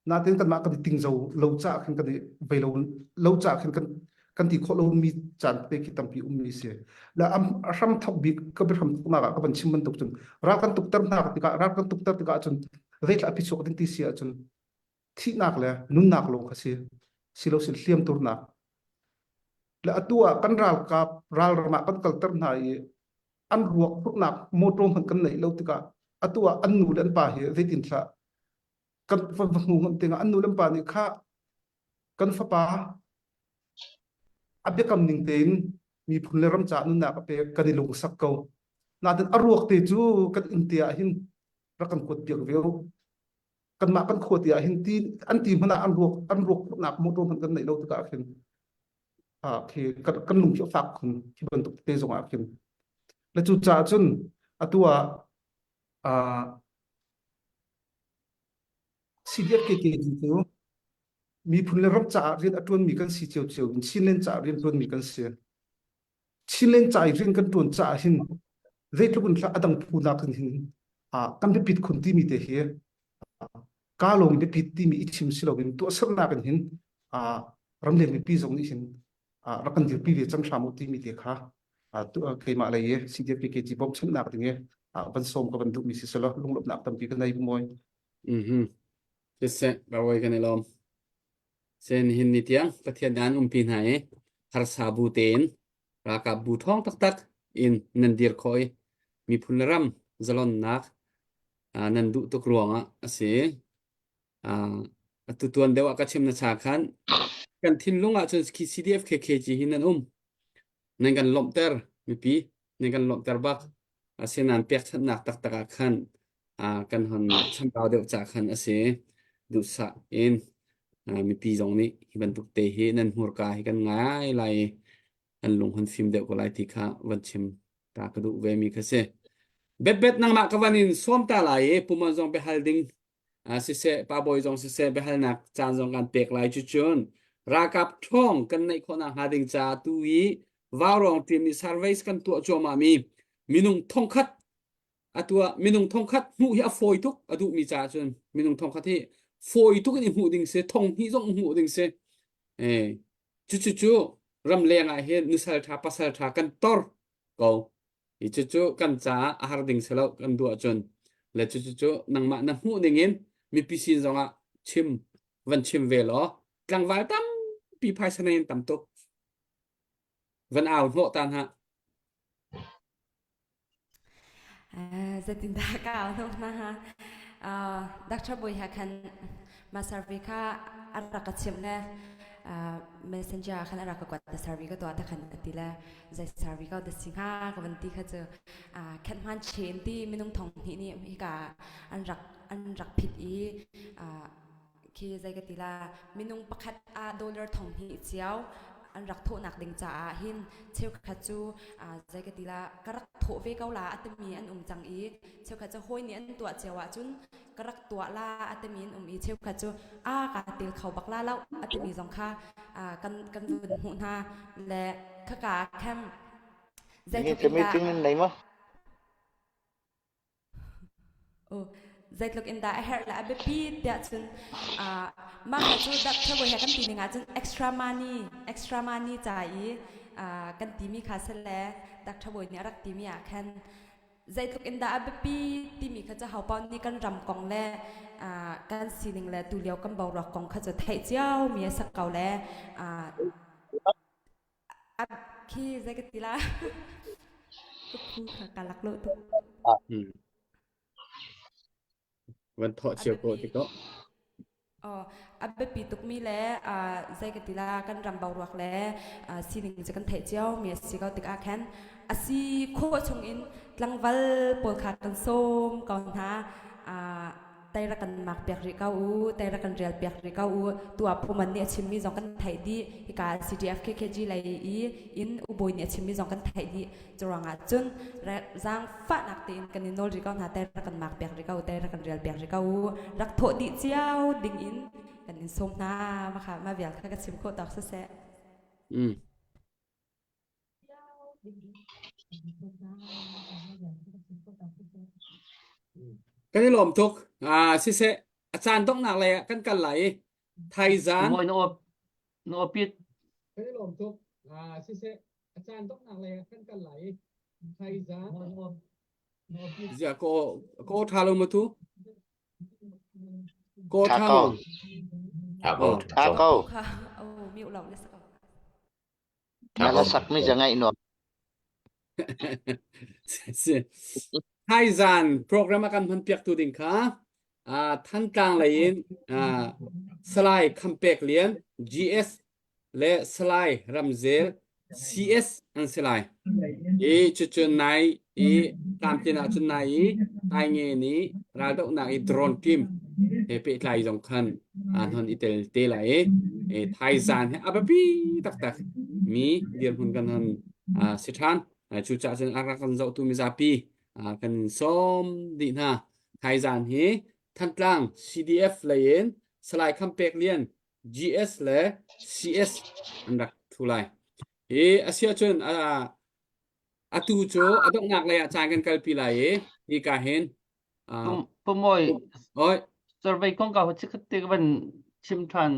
Natein kanmah kan i tingzo lo caah khin kan i vei lo lo caah khin kan kan ti khawh lomi caan te khi tampi ummi si. La a hram thok bik ka biahram thoknak ah ka van chim bantuk cun ral kan tukter hna tikah ral kan tukter tikah cun zeithla a phichuak ding ti si ahcun thihnak le nunnak lawng kha si silo sin hliam turnak le atu ah kan ralkap ralram ah kan kalter hna i an ruak phurhnak motor hmanh kan neih lo tikah atu ah an nu le an pa hi zeitin thlah kan va hmu ngam tikah an nu le an pa nih kha kan fapa a biakam ning tein miphun le ram caah nunnak a pek kan i lungsak ko nain a ruak te cu kan inn te ah hin rak kan kuat piak ve u kanmah kan khua te ah hin ti an ti hmanh ah an ruak an ruak phurhnak motor hmanh kan neih lo tikah khin ah khi kan kan lung khi a fak khun khi bantuk te zong ah khin le cu caah cun atu ah ah CDF KKG cu miphun le ram caah rian a ṭuanmi kan si ciocio in Chinland caah rian ṭuanmi kan si. Chinland ca i rian kan ṭuan caah hin zeitluk in hlah a dang phu nakin hin kan biapit khun timi te hi ka lawng biapit timi i chim si loin tuahsernak in hin ramleng mipi zong nih hin rak kan dirpi ve cang hram u timi te kha keimah lei i CDPKG bawmchanhnak ding i van sawm ka van duhmi si selaw lunglawmhnak tampi ka nei mawi. Mhm. Siseh, bawi kan i lawm. Sen hin ni tiang Pathian an umpi hna i harsa bu tein ralkap bu ṭhawng taktak in nan dir khawh i miphun le ram zalonnak nan duh tuk ruangah a si. Atu tuan deuh ah ka chim na cha khan kan thinlung ah cun khi CDF KKG hi nan um. Nan kan lawmhter mipi nan kan lawmhter bak. Asinain pekchanhnak taktak ah khan kan hon chambau deuh ca khan a si. Duhsah in mipi zong nih hi bantuk te hi nan hmurka hi kan ngai lai i kan lung hon fim deuh ko lai ti kha van chim ta ka duh ve mi kha si. Bet bet nangmah ka van in sawm ta lai i pumon zong biahal ding siseh pa bawi zong siseh biahalnak caan zong kan pek lai cucun ralkap ṭhawng kan neih khawhnak hnga ding ca tu i vaurawng team nih surveys kan tuah cuahmah mi minung thongkhat atu ah minung thongkhat hmuh hi a fawi tuk a duhmi caah cun minung thongkhat hi fawi tuk in i hmuh ding si thong hnih zong hmuh ding si eh cucu cu ramleng ah hin nusal ṭha pasal ṭha kan tor ko I cucu kan caah a har ding si lo kan duh ahcun le cucu cu nangmah na hmuh ning in mipi sin zongah chim van chim ve law tlangval tampi phaisa nei in tam tuk van au hnawh ta hna. Zeitindah ka au hnawh hna ha? Dr. Bawi ha khan ma survey kha a rak ka chimh le messenger ah khan a rak ka kuat ta survey ka tuah ta khan a ti le zei survey ko da si hnga ka van ti kha cu khen hman chen ti minung thong hnih nih hika an rak an rak phit i khi zei ka ti la minung pakhat ah dollar thong hnih cio an rak thawhnak ding caah hin cheukhat cu zei ka ti la ka rak thawh ve ko la a timi an um cang i cheukhat cu hawi nih an tuah cio ahcun ka rak tuah la a timi an um i cheukhat cu a ka tel kho bak la lo a timi zong kha kan kan vun hmuh hna le khaka khem zeitluk in dah meeting nei ma Oh, zeitluk in dah a herh le a biapi tiah cun mah kha cu dak thawi he kan ti ning ahcun extra money extra money ca i kan timi kha si le dak thawi nih a rak timi ah khan zeitluk in dah a biapi timi kha cu hopaoh nih kan ram kong le kan sining le tulio kan boruak kong kha cu theih cio mi a si ko le khi zei ka ti la ka phu kha ka lak lo tuk Van thawh cio ko ti ko. Oh, a biapi tukmi le zei ka ti la kan ram boruak le sining cu kan theih cio mi a si ko tikah khan a si khawh chung in tlangval pawl kha kan sawm ko hna. Tai rak kan mak piak rih ko u, tai rak kan rial piak rih ko u. Tu ah Puman nih a chimmi zong kan theih dih. Hika CDF KKG lei i in ubawi nih a chimmi zong kan theih dih. Curuangah cun zaangfahnak tein kan in nawl rih ko hna. Tai rak kan mak piak rih ko u, tai rak kan rial piak rih ko u. Rak thawh dih cio ding in kan in sawm hna. Mah mah vial kha ka chim khawh tawk siseh. Mm. Kan i lawm tuk. Ah, siseh, a caan donghnak lei ah kan kal lai i thaizan. Mawi na op na opit. Kan i lawm tuk. Ah, siseh, a caan donghnak lei ah kan kal lai i thaizan. Zia ko ko tha lo ma tu? Ko Tha tha ko. lo. Tha ko. Tha ko. Oh, miu lo le sa ko. Na hlasak mi ca ngaih nuam. Thaizan program a kan hman piaktu ding kha uh, Thantlang lei in uh, Salai Khampek Lian GS le Salai Ramzel CS an si lai. I cucun nai i tlamtlin ahcun nai i Tainge nih raldohnak i drone team he pehtlai zong khan an hon i tel te lai i thaizan he a biapi taktak mi dirhmun kan hon si ṭhan. Cucaah cun a rak kan zohtu mizapi kan sawm dih hna. Thaizan hi Thantlang CDF lei in Salai Khampek Lian GS le CS an rak thu lai. Hi a si ahcun atu cu a donghnak lei ah caan kan kalpi lai i hika hin Pumawi oi survey kong ka chikkhat te ka van chim ṭhan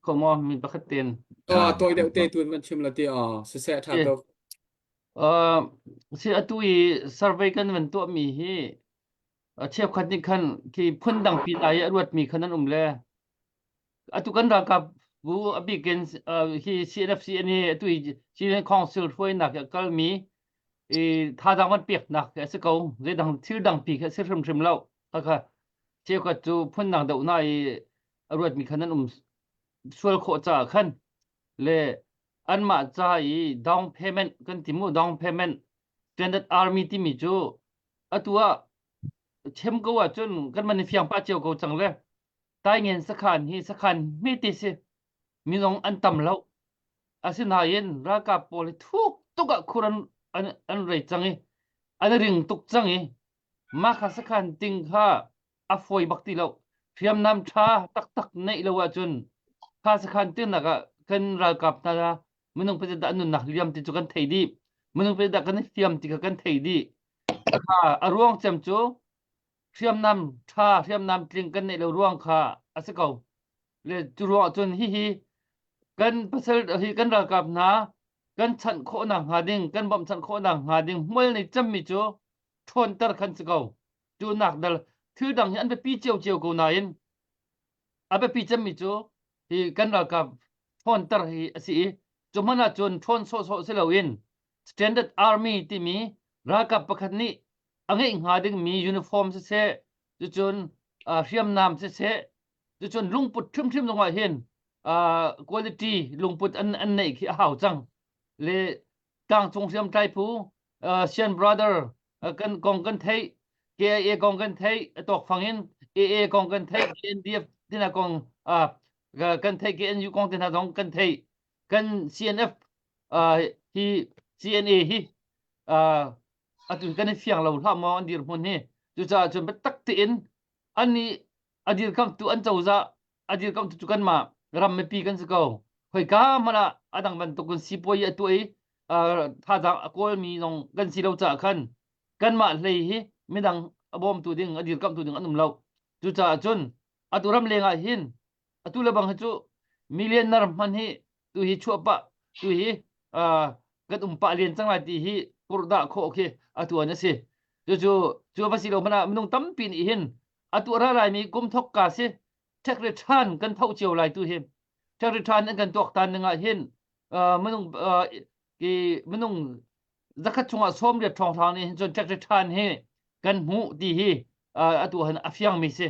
ko maw mi pakhat ten. Oh, tawi deuh te tun van chim la ti oh siseh ṭha tuk. Uh, si atu i survey kan van tuah mi hi cheukhat nih khan khi phun dang pi lai a ruat mi khan an um le atu kan ralkap bu a bikin hi CNFCN hi atu hi Chin Council hruainak a kalmi i thazaang van peknak a si ko zeidang thil dang pi kha si hrimhrim lo khakha cheukhat cu phundang doh na i a ruatmi khan an um sual khawh caah khan le anmah ca i down payment kan ti mu down payment standard army timi cu atu ah chem ko ahcun kan man i fiang pah cio ko cang le Taingen sakhan hi sakhan hmete si. Minung an tam lo. Asinain ralkap pawl hi thuk tuk ah khur an, an, an rei cang i an ring tuk cang i mah kha sakhan ting kha a fawi bak ti lo. Hriamnam ṭha taktak neih lo ahcun kha sakhan tingnak ah kan ralkap hna minung pazit dah an nunnak liam ti cu kan thei dih. Minung pazit dah kan i hliam ti kha kan thei dih. Kha a ruang cem cu hriamnam ṭha hriamnam tling kan neih lo ruang kha a si ko le cu ruang ahcun hihi kan pasal hi kan ralkap hna kan chanh khawhnak hnga ding kan bawmhchanh khawhnak hnga ding hmual nei cemmi cu ṭhawnter khan si ko cu nak dal thil dang hi an biapi ciocio ko nain a biapi cemmi cu hi kan ralkap ṭhawnter hi a si i cu hmanh ahcun ṭhawn sawhsawh si loin standard army timi ralkap pakhat nih a ngeih hnga dingmi uniform siseh cucun hriamnam siseh cucun lungput hrimhrim zongah hin quality lungput an an neih khi a hau cang le tlangcung hriamtlai phu Sian brother kan kong kan theih KIA kong kan theih tawkfang in AA kong kan theih KNDF tina kong kan theih KNU kong tina zong kan theih kan CNF hi CNA hi atu kan i fiang lo hlah maw an dirhmun hi cucaah cun biatak tein an nih a dirkamtu an cozah a dirkamtu cu kanmah ram mipi kan si ko khoika hmanh ah a dang bantuk in sipuai a tuah i thazaang a kawlmi zong kan si lo caah khan kanmah hlei hi midang a bawmtu ding a dirkamtu ding an um lo cucaah cun atu ram leng ah hin atu le bang hi cu millionaire hman hi tu hi chuah pah tu hi kan um pah len cang lai ti hi purdah khawh khi atu an a si cucu cu va si lo hmanh ah minung tampi nih hin atu ra lai mi kum thok ka si tax return kan tho cio lai tu hi tax return an kan tuak tan ning ah hin minung ki minung zakhat chungah 80 ṭhawng hrang nih hin cun tax return hi kan hmuh ti hi atu han a fiang mi si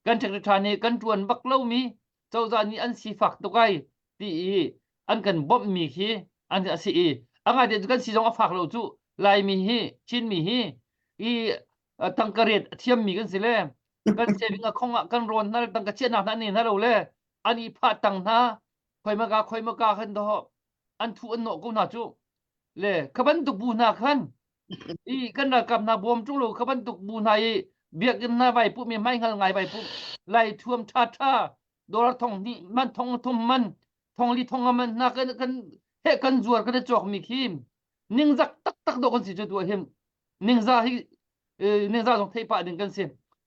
kan tax return hi kan ṭuan bak lomi cozah nih an sifak tuk ai ti i an kan bawmhmi khi an a si i a ngai te cu kan si zong a fak lo cu Laimi hi Chinmi hi i tangka ret a thiammi kan si le. Kan saving a khong ah kan rawn hna tangka chiahnak hna an nei hna lo le an i phah tang hna khoimaka khoimaka khan do an thu an nawh ko hna cu le kha bantuk bu hna khan i kan ralkap hna bawm ṭung lo kha bantuk bu hna i biakinn hna vai puh mi hmaihngal ngai vai puh lai thuam ṭha ṭha dollar thong hnih man thong thum man thong li thong man hna kan kan he kan zuar kan i cawk mi khi ningzak taktak dawh kan si cu tu ahhin ningza hi ningza zong theih pah ding kan si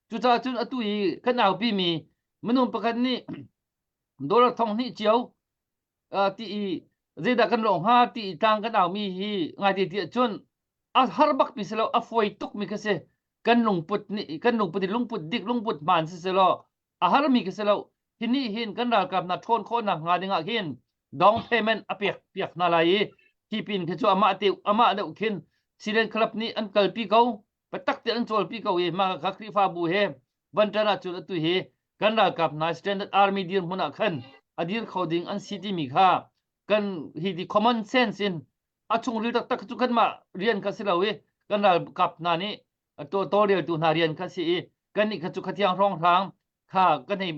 cucaah cun atu i kan aupi mi minung pakhat nih dollar thong hnih cio ti i zeidah kan lawh hnga ti i tlang kan aumi hi ngai te ti ahcun a har bak mi si lo a fawi tuk mi kha si kan lungput nih kan lungput lungput dik lungput hmaan si si law a har mi kha si lo hi nih hin kan ralkap hna ṭhawn khawhnak hnga ding ah khin down payment a pek piak hna lai i hi pin khi cu amah te amah deuh khin Chilean club nih an kalpi ko biatak te an cawlpi ko i mah kha Khrihfabu he van ṭan ahcun atu hi kan ralkap hna standard army dirhmun ah khan a dir kho ding an si timi kha kan hi di common sense in a chungril taktak cu kanmah rian kha si lo i kan ralkap hna nih tawlreltu hna rian kha si i kannih kha cu khathiang hrawnghrang kha kan hei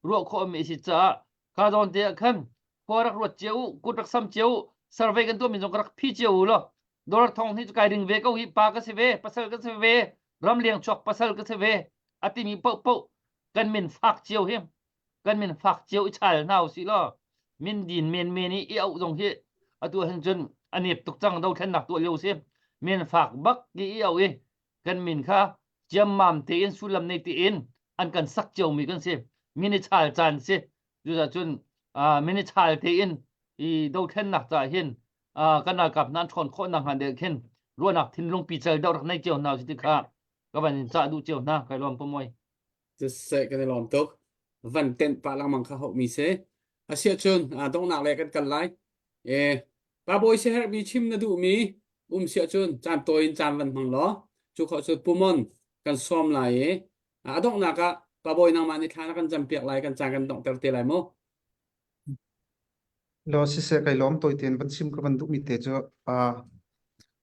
ruah khawh mi a si caah kha zawn te ah khan khua rak ruat cio u kut rak sam cio u survey kan tuah mi zong ka rak phi cio u law dollar thong hi cu kai ring ve ko hi pa ka si ve pasal ka si ve ramleng chuak pasal ka si ve a timi paoh paoh kan min fak cio hi kan min fak cio i chal hna usih law min din men men i i auh zong hi atu hin cun a nep tuk cang dothlennak tuah lio si min fak bak ti i auh i kan min kha ciammam tein sullam nei tein an kan sak cio mi kan si min i chal caan si cucaah cun min i chal tein i dothlennak caah hin kan ralkap hna an ṭhawn khawh nak hnga deuh khin ruahnak thinlung pical deuh rak nei cio hna usih ti kha ka van in cah duh cio hna kai lawm pamoy Siseh kan i lawm tuk. Van tenh pah lengmang kha hauhmi si. Asiahcun donghnak le kan kal lai. E, Pa Bawi siaherhmi chim na duhmi um siahcun caan tawi in caan van hmang law cu khawh cu Pumon kan sawm lai i a donghnak ah Pa Bawi nangmah nih thla na kan campiak lai kan caan kan donghter te lai mu. Law siseh kai lawm tawi tein van chim ka van duhmi te cu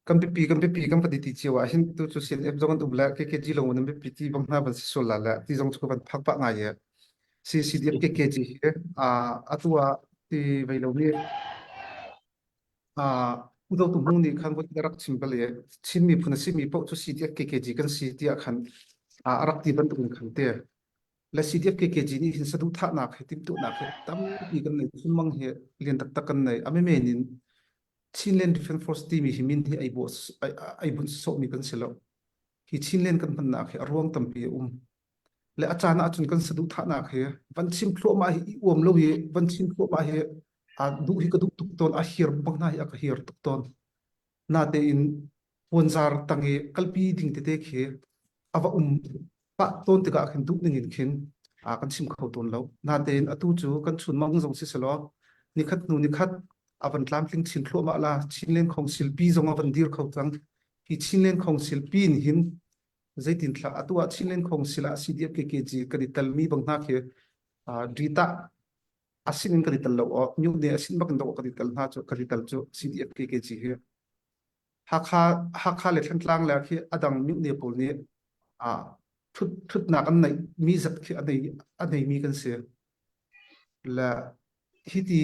kan biapi kan biapi kan van ti cio ah hin tu cu CNF zong an um le KKG lawng an biapi ti bang hna van si sual la le ti zong cu ka van phak pah ngai i CCDF KKG hi atu ah ti vei lo mi Udo tu hmung nih khan voi rak chim bal i Chin miphun a simi paoh cu CDF KKG kan si tiah khan a rak ti bantuk in khan te le CDF KKG nih hin saduhthahnak he timhtuahnak he tampi kan nei chunmang hi lian taktak kan nei a men in Chinland Defense Force timi hi min hi ai bo ai bunh sawhmi kan si lo hi Chinland kan hmannak hi a ruang tampi a um le a caan ahcun kan saduhthahnak hi van chim thluahmah hi i uam lo hi van chim thluahmah hi a duh hi ka duh tuk tawn a hir bang hna hi a ka hir tuk tawn natein puanzar tang i kalpi ding tete khi a va um pah tawn tikah khin duh ning in khin a kan chim kho tawn lo. Natein atu cu kan chunmang zong si selaw nikhat hnu nikhat a van tlamtling chin thluahmah la Chinland Council pi zong a van dir kho cang. Hi Chinland Council pi nih hin zeitin thla atu ah Chinland Council ah CDF KKG kan i telmi bang hna khi Rita asin in kan i tel lo aw myu ne asin bak in do kan i tel hna cu kan i tel cu CDF KKG hi Hakha Hakha le Thantlang le khi adang myu ne pawl nih a thut thutnak an neih mi zat khi a nei a nei mi kan si le hi ti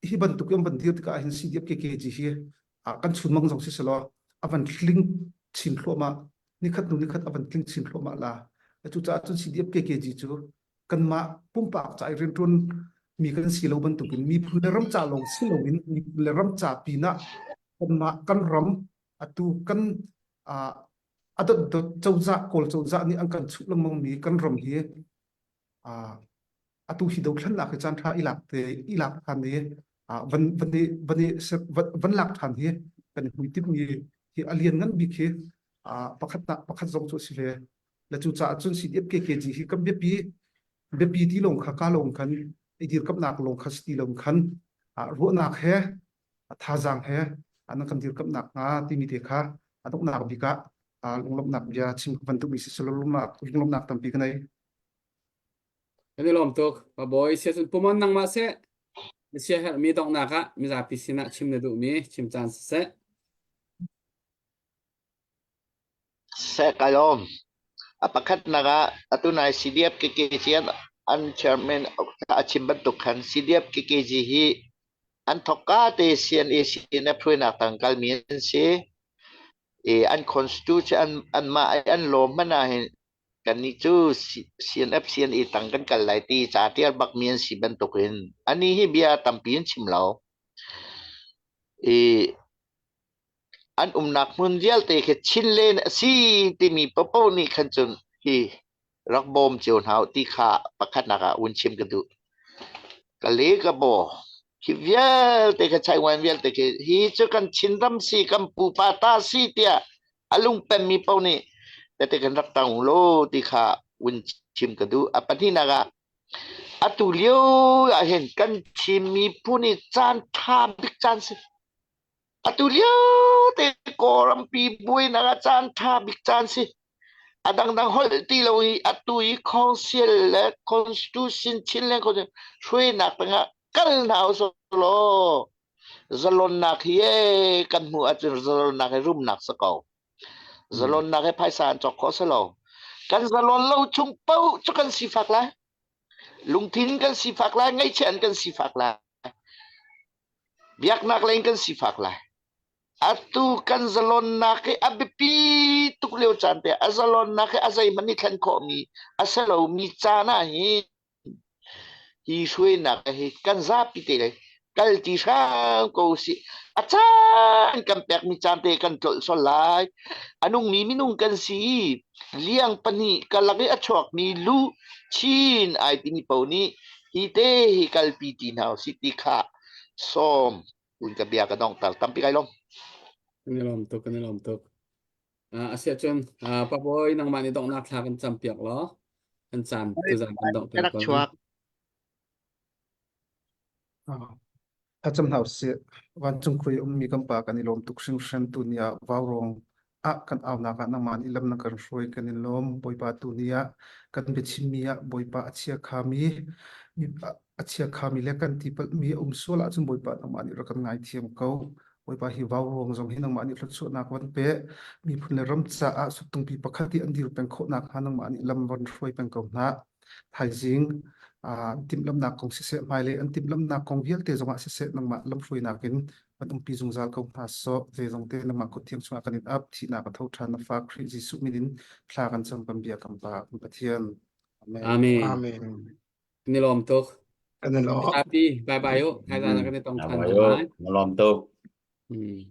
hi bantuk in van dir tikah hin CDF KKG hi kan chunmang zong si selaw a van tling chin thluahmah nikhat hnu nikhat a van tling chin thluahmah la cucaah cun CDF KKG cu kanmah pumpak ca i rianṭuan mi kan si lo bantukin miphun le ram ca lawng si loin miphun le ram ca pinah kanmah kan ram atu kan a dotdot cozah kawl cozah nih an kan chuh lengmang mi kan ram hi atu hi dothlennak hi caan ṭha i lak te i lak ṭhan i van van i van i van lak ṭhan hi kan i hmuitinh mi hi a lian ngan bik hi pakhat pakhat zong cu a si ve le cucaah cun CDF KKG hi kan biapi biapi ti lawng kha ka lawng khan i dirkamhnak lawng kha si ti lawng khan ruahnak he thazaang he an kan dirkamhnak hnga timi te kha a donghnak bik ah lunglawmhnak bia chim ka van duhmi si lunglawmhnak tampi ka nei. Kan i lawm tuk. Pa Bawi siacun puman nangmah seh na siaherhmi donghnak ah mizapi sinah chim na duhmi chim caan siseh. Seh kai lawm. A pakhatnak ah atu nai CDF KKG an, an chairman a chim bantuk khan CDF KKG hi an thokka te CNA CNF hruainak tang kalmi an si. I an constitution an anmah an law hmanh ah hin kannih cu CNF CNA tang kan kal lai ti ca tial bakmi an si bantukin ani hi bia tampi an chim lo. I an umnak hmun vialte khi Chinlen a si timi paohpaoh nih khan cun hi rak bawm cio hna u ti kha pakhatnak ah vun chim ka duh. Ka le ka baw hi vialte kha Taiwan vialte khi hi cu kan Chinram si kan pupa ta si tiah a lungpemmi paoh nih tete kan rak tang law ti kha vun chim ka duh. A pahnihnak ah atu lio ah hin kan Chin miphun i caan ṭha bik caan si. Atu lio te Kawlrampi buainak ah caan ṭha bik caan si. A dangdang holh ti lo i atu i council le constitution Chinland council hruainak tangah kal hna usih law zalonnak hi ee kan hmuh ahcun zalonnak hi rumnak si ko. Zalonnak hi phaisa an cawk khawh si lo. Kan zalon lo chung paoh cu kan sifak lai. Lungthin kan sifak lai, ngaihchia in kan sifak lai. Biaknak lei in kan sifak lai. Atu kan zalonnak hi a biapi tuk lio caan te a zalonnak hi a zeihmanh i thlen khawhmi a si lomi caan ah hin hi hruainak hi kan zapi te kal ti hram ko usih. A caan kan pekmi caan te kan tlolh sual lai. A nungmi minung kan si. Liang pahnih karlak i a chuakmi lu chin ai timi paoh nih hi te hi kalpi ti hna usih ti kha sawm un ka bia ka donghter tampi kai lawm. Kan i lawm tuk, kan i lawm tuk. Uh, asiahcun uh, Pa Bawi nangmah nih donghnak thla kan cam piak law kan caan tuzaan kan donghter Ka rak ko lai. chuak. Thlacam hna usih. Vancung khua i ummi kan Pa kan i lawm tuk hringhran. Tuni ah vaurawng ah kan aunak ah nangmah nih lam na kan hruai kan i lawm. Bawipa tuni ah kan biachimmi ah Bawipa a chiakhami a chiakhami le kan tipalhmi a um sual ahcun Bawipa nangmah nih rak kan ngaithiam ko. Bawipa hi vaurawng zong hi nangmah nih thluachuahnak van pe. Miphun le ram caah suttungpi pakhat i an dir peng khawh nakhnga nangmah nih lam van hruai peng ko hna. Thaizing an timhlamhnak kong siseh, hmailei an timhlamhnak kong vialte zongah siseh, nangmah lamhruainak in kan umpi zungzal ko hna sawh. Zeizong te nangmah kut thiang chungah kan in ap, thihnak a tho ṭhan na fa Khrih Jesuh min in thla kan cam kan bia kan Pa kan Pathian. Amen. Amen. Amen. Kan i lawm tuk. Kan i lawm. Happy. Bye bye u. Thaizang kan i tong ṭhan Bye hna lai. Na lawm tuk. Hmm.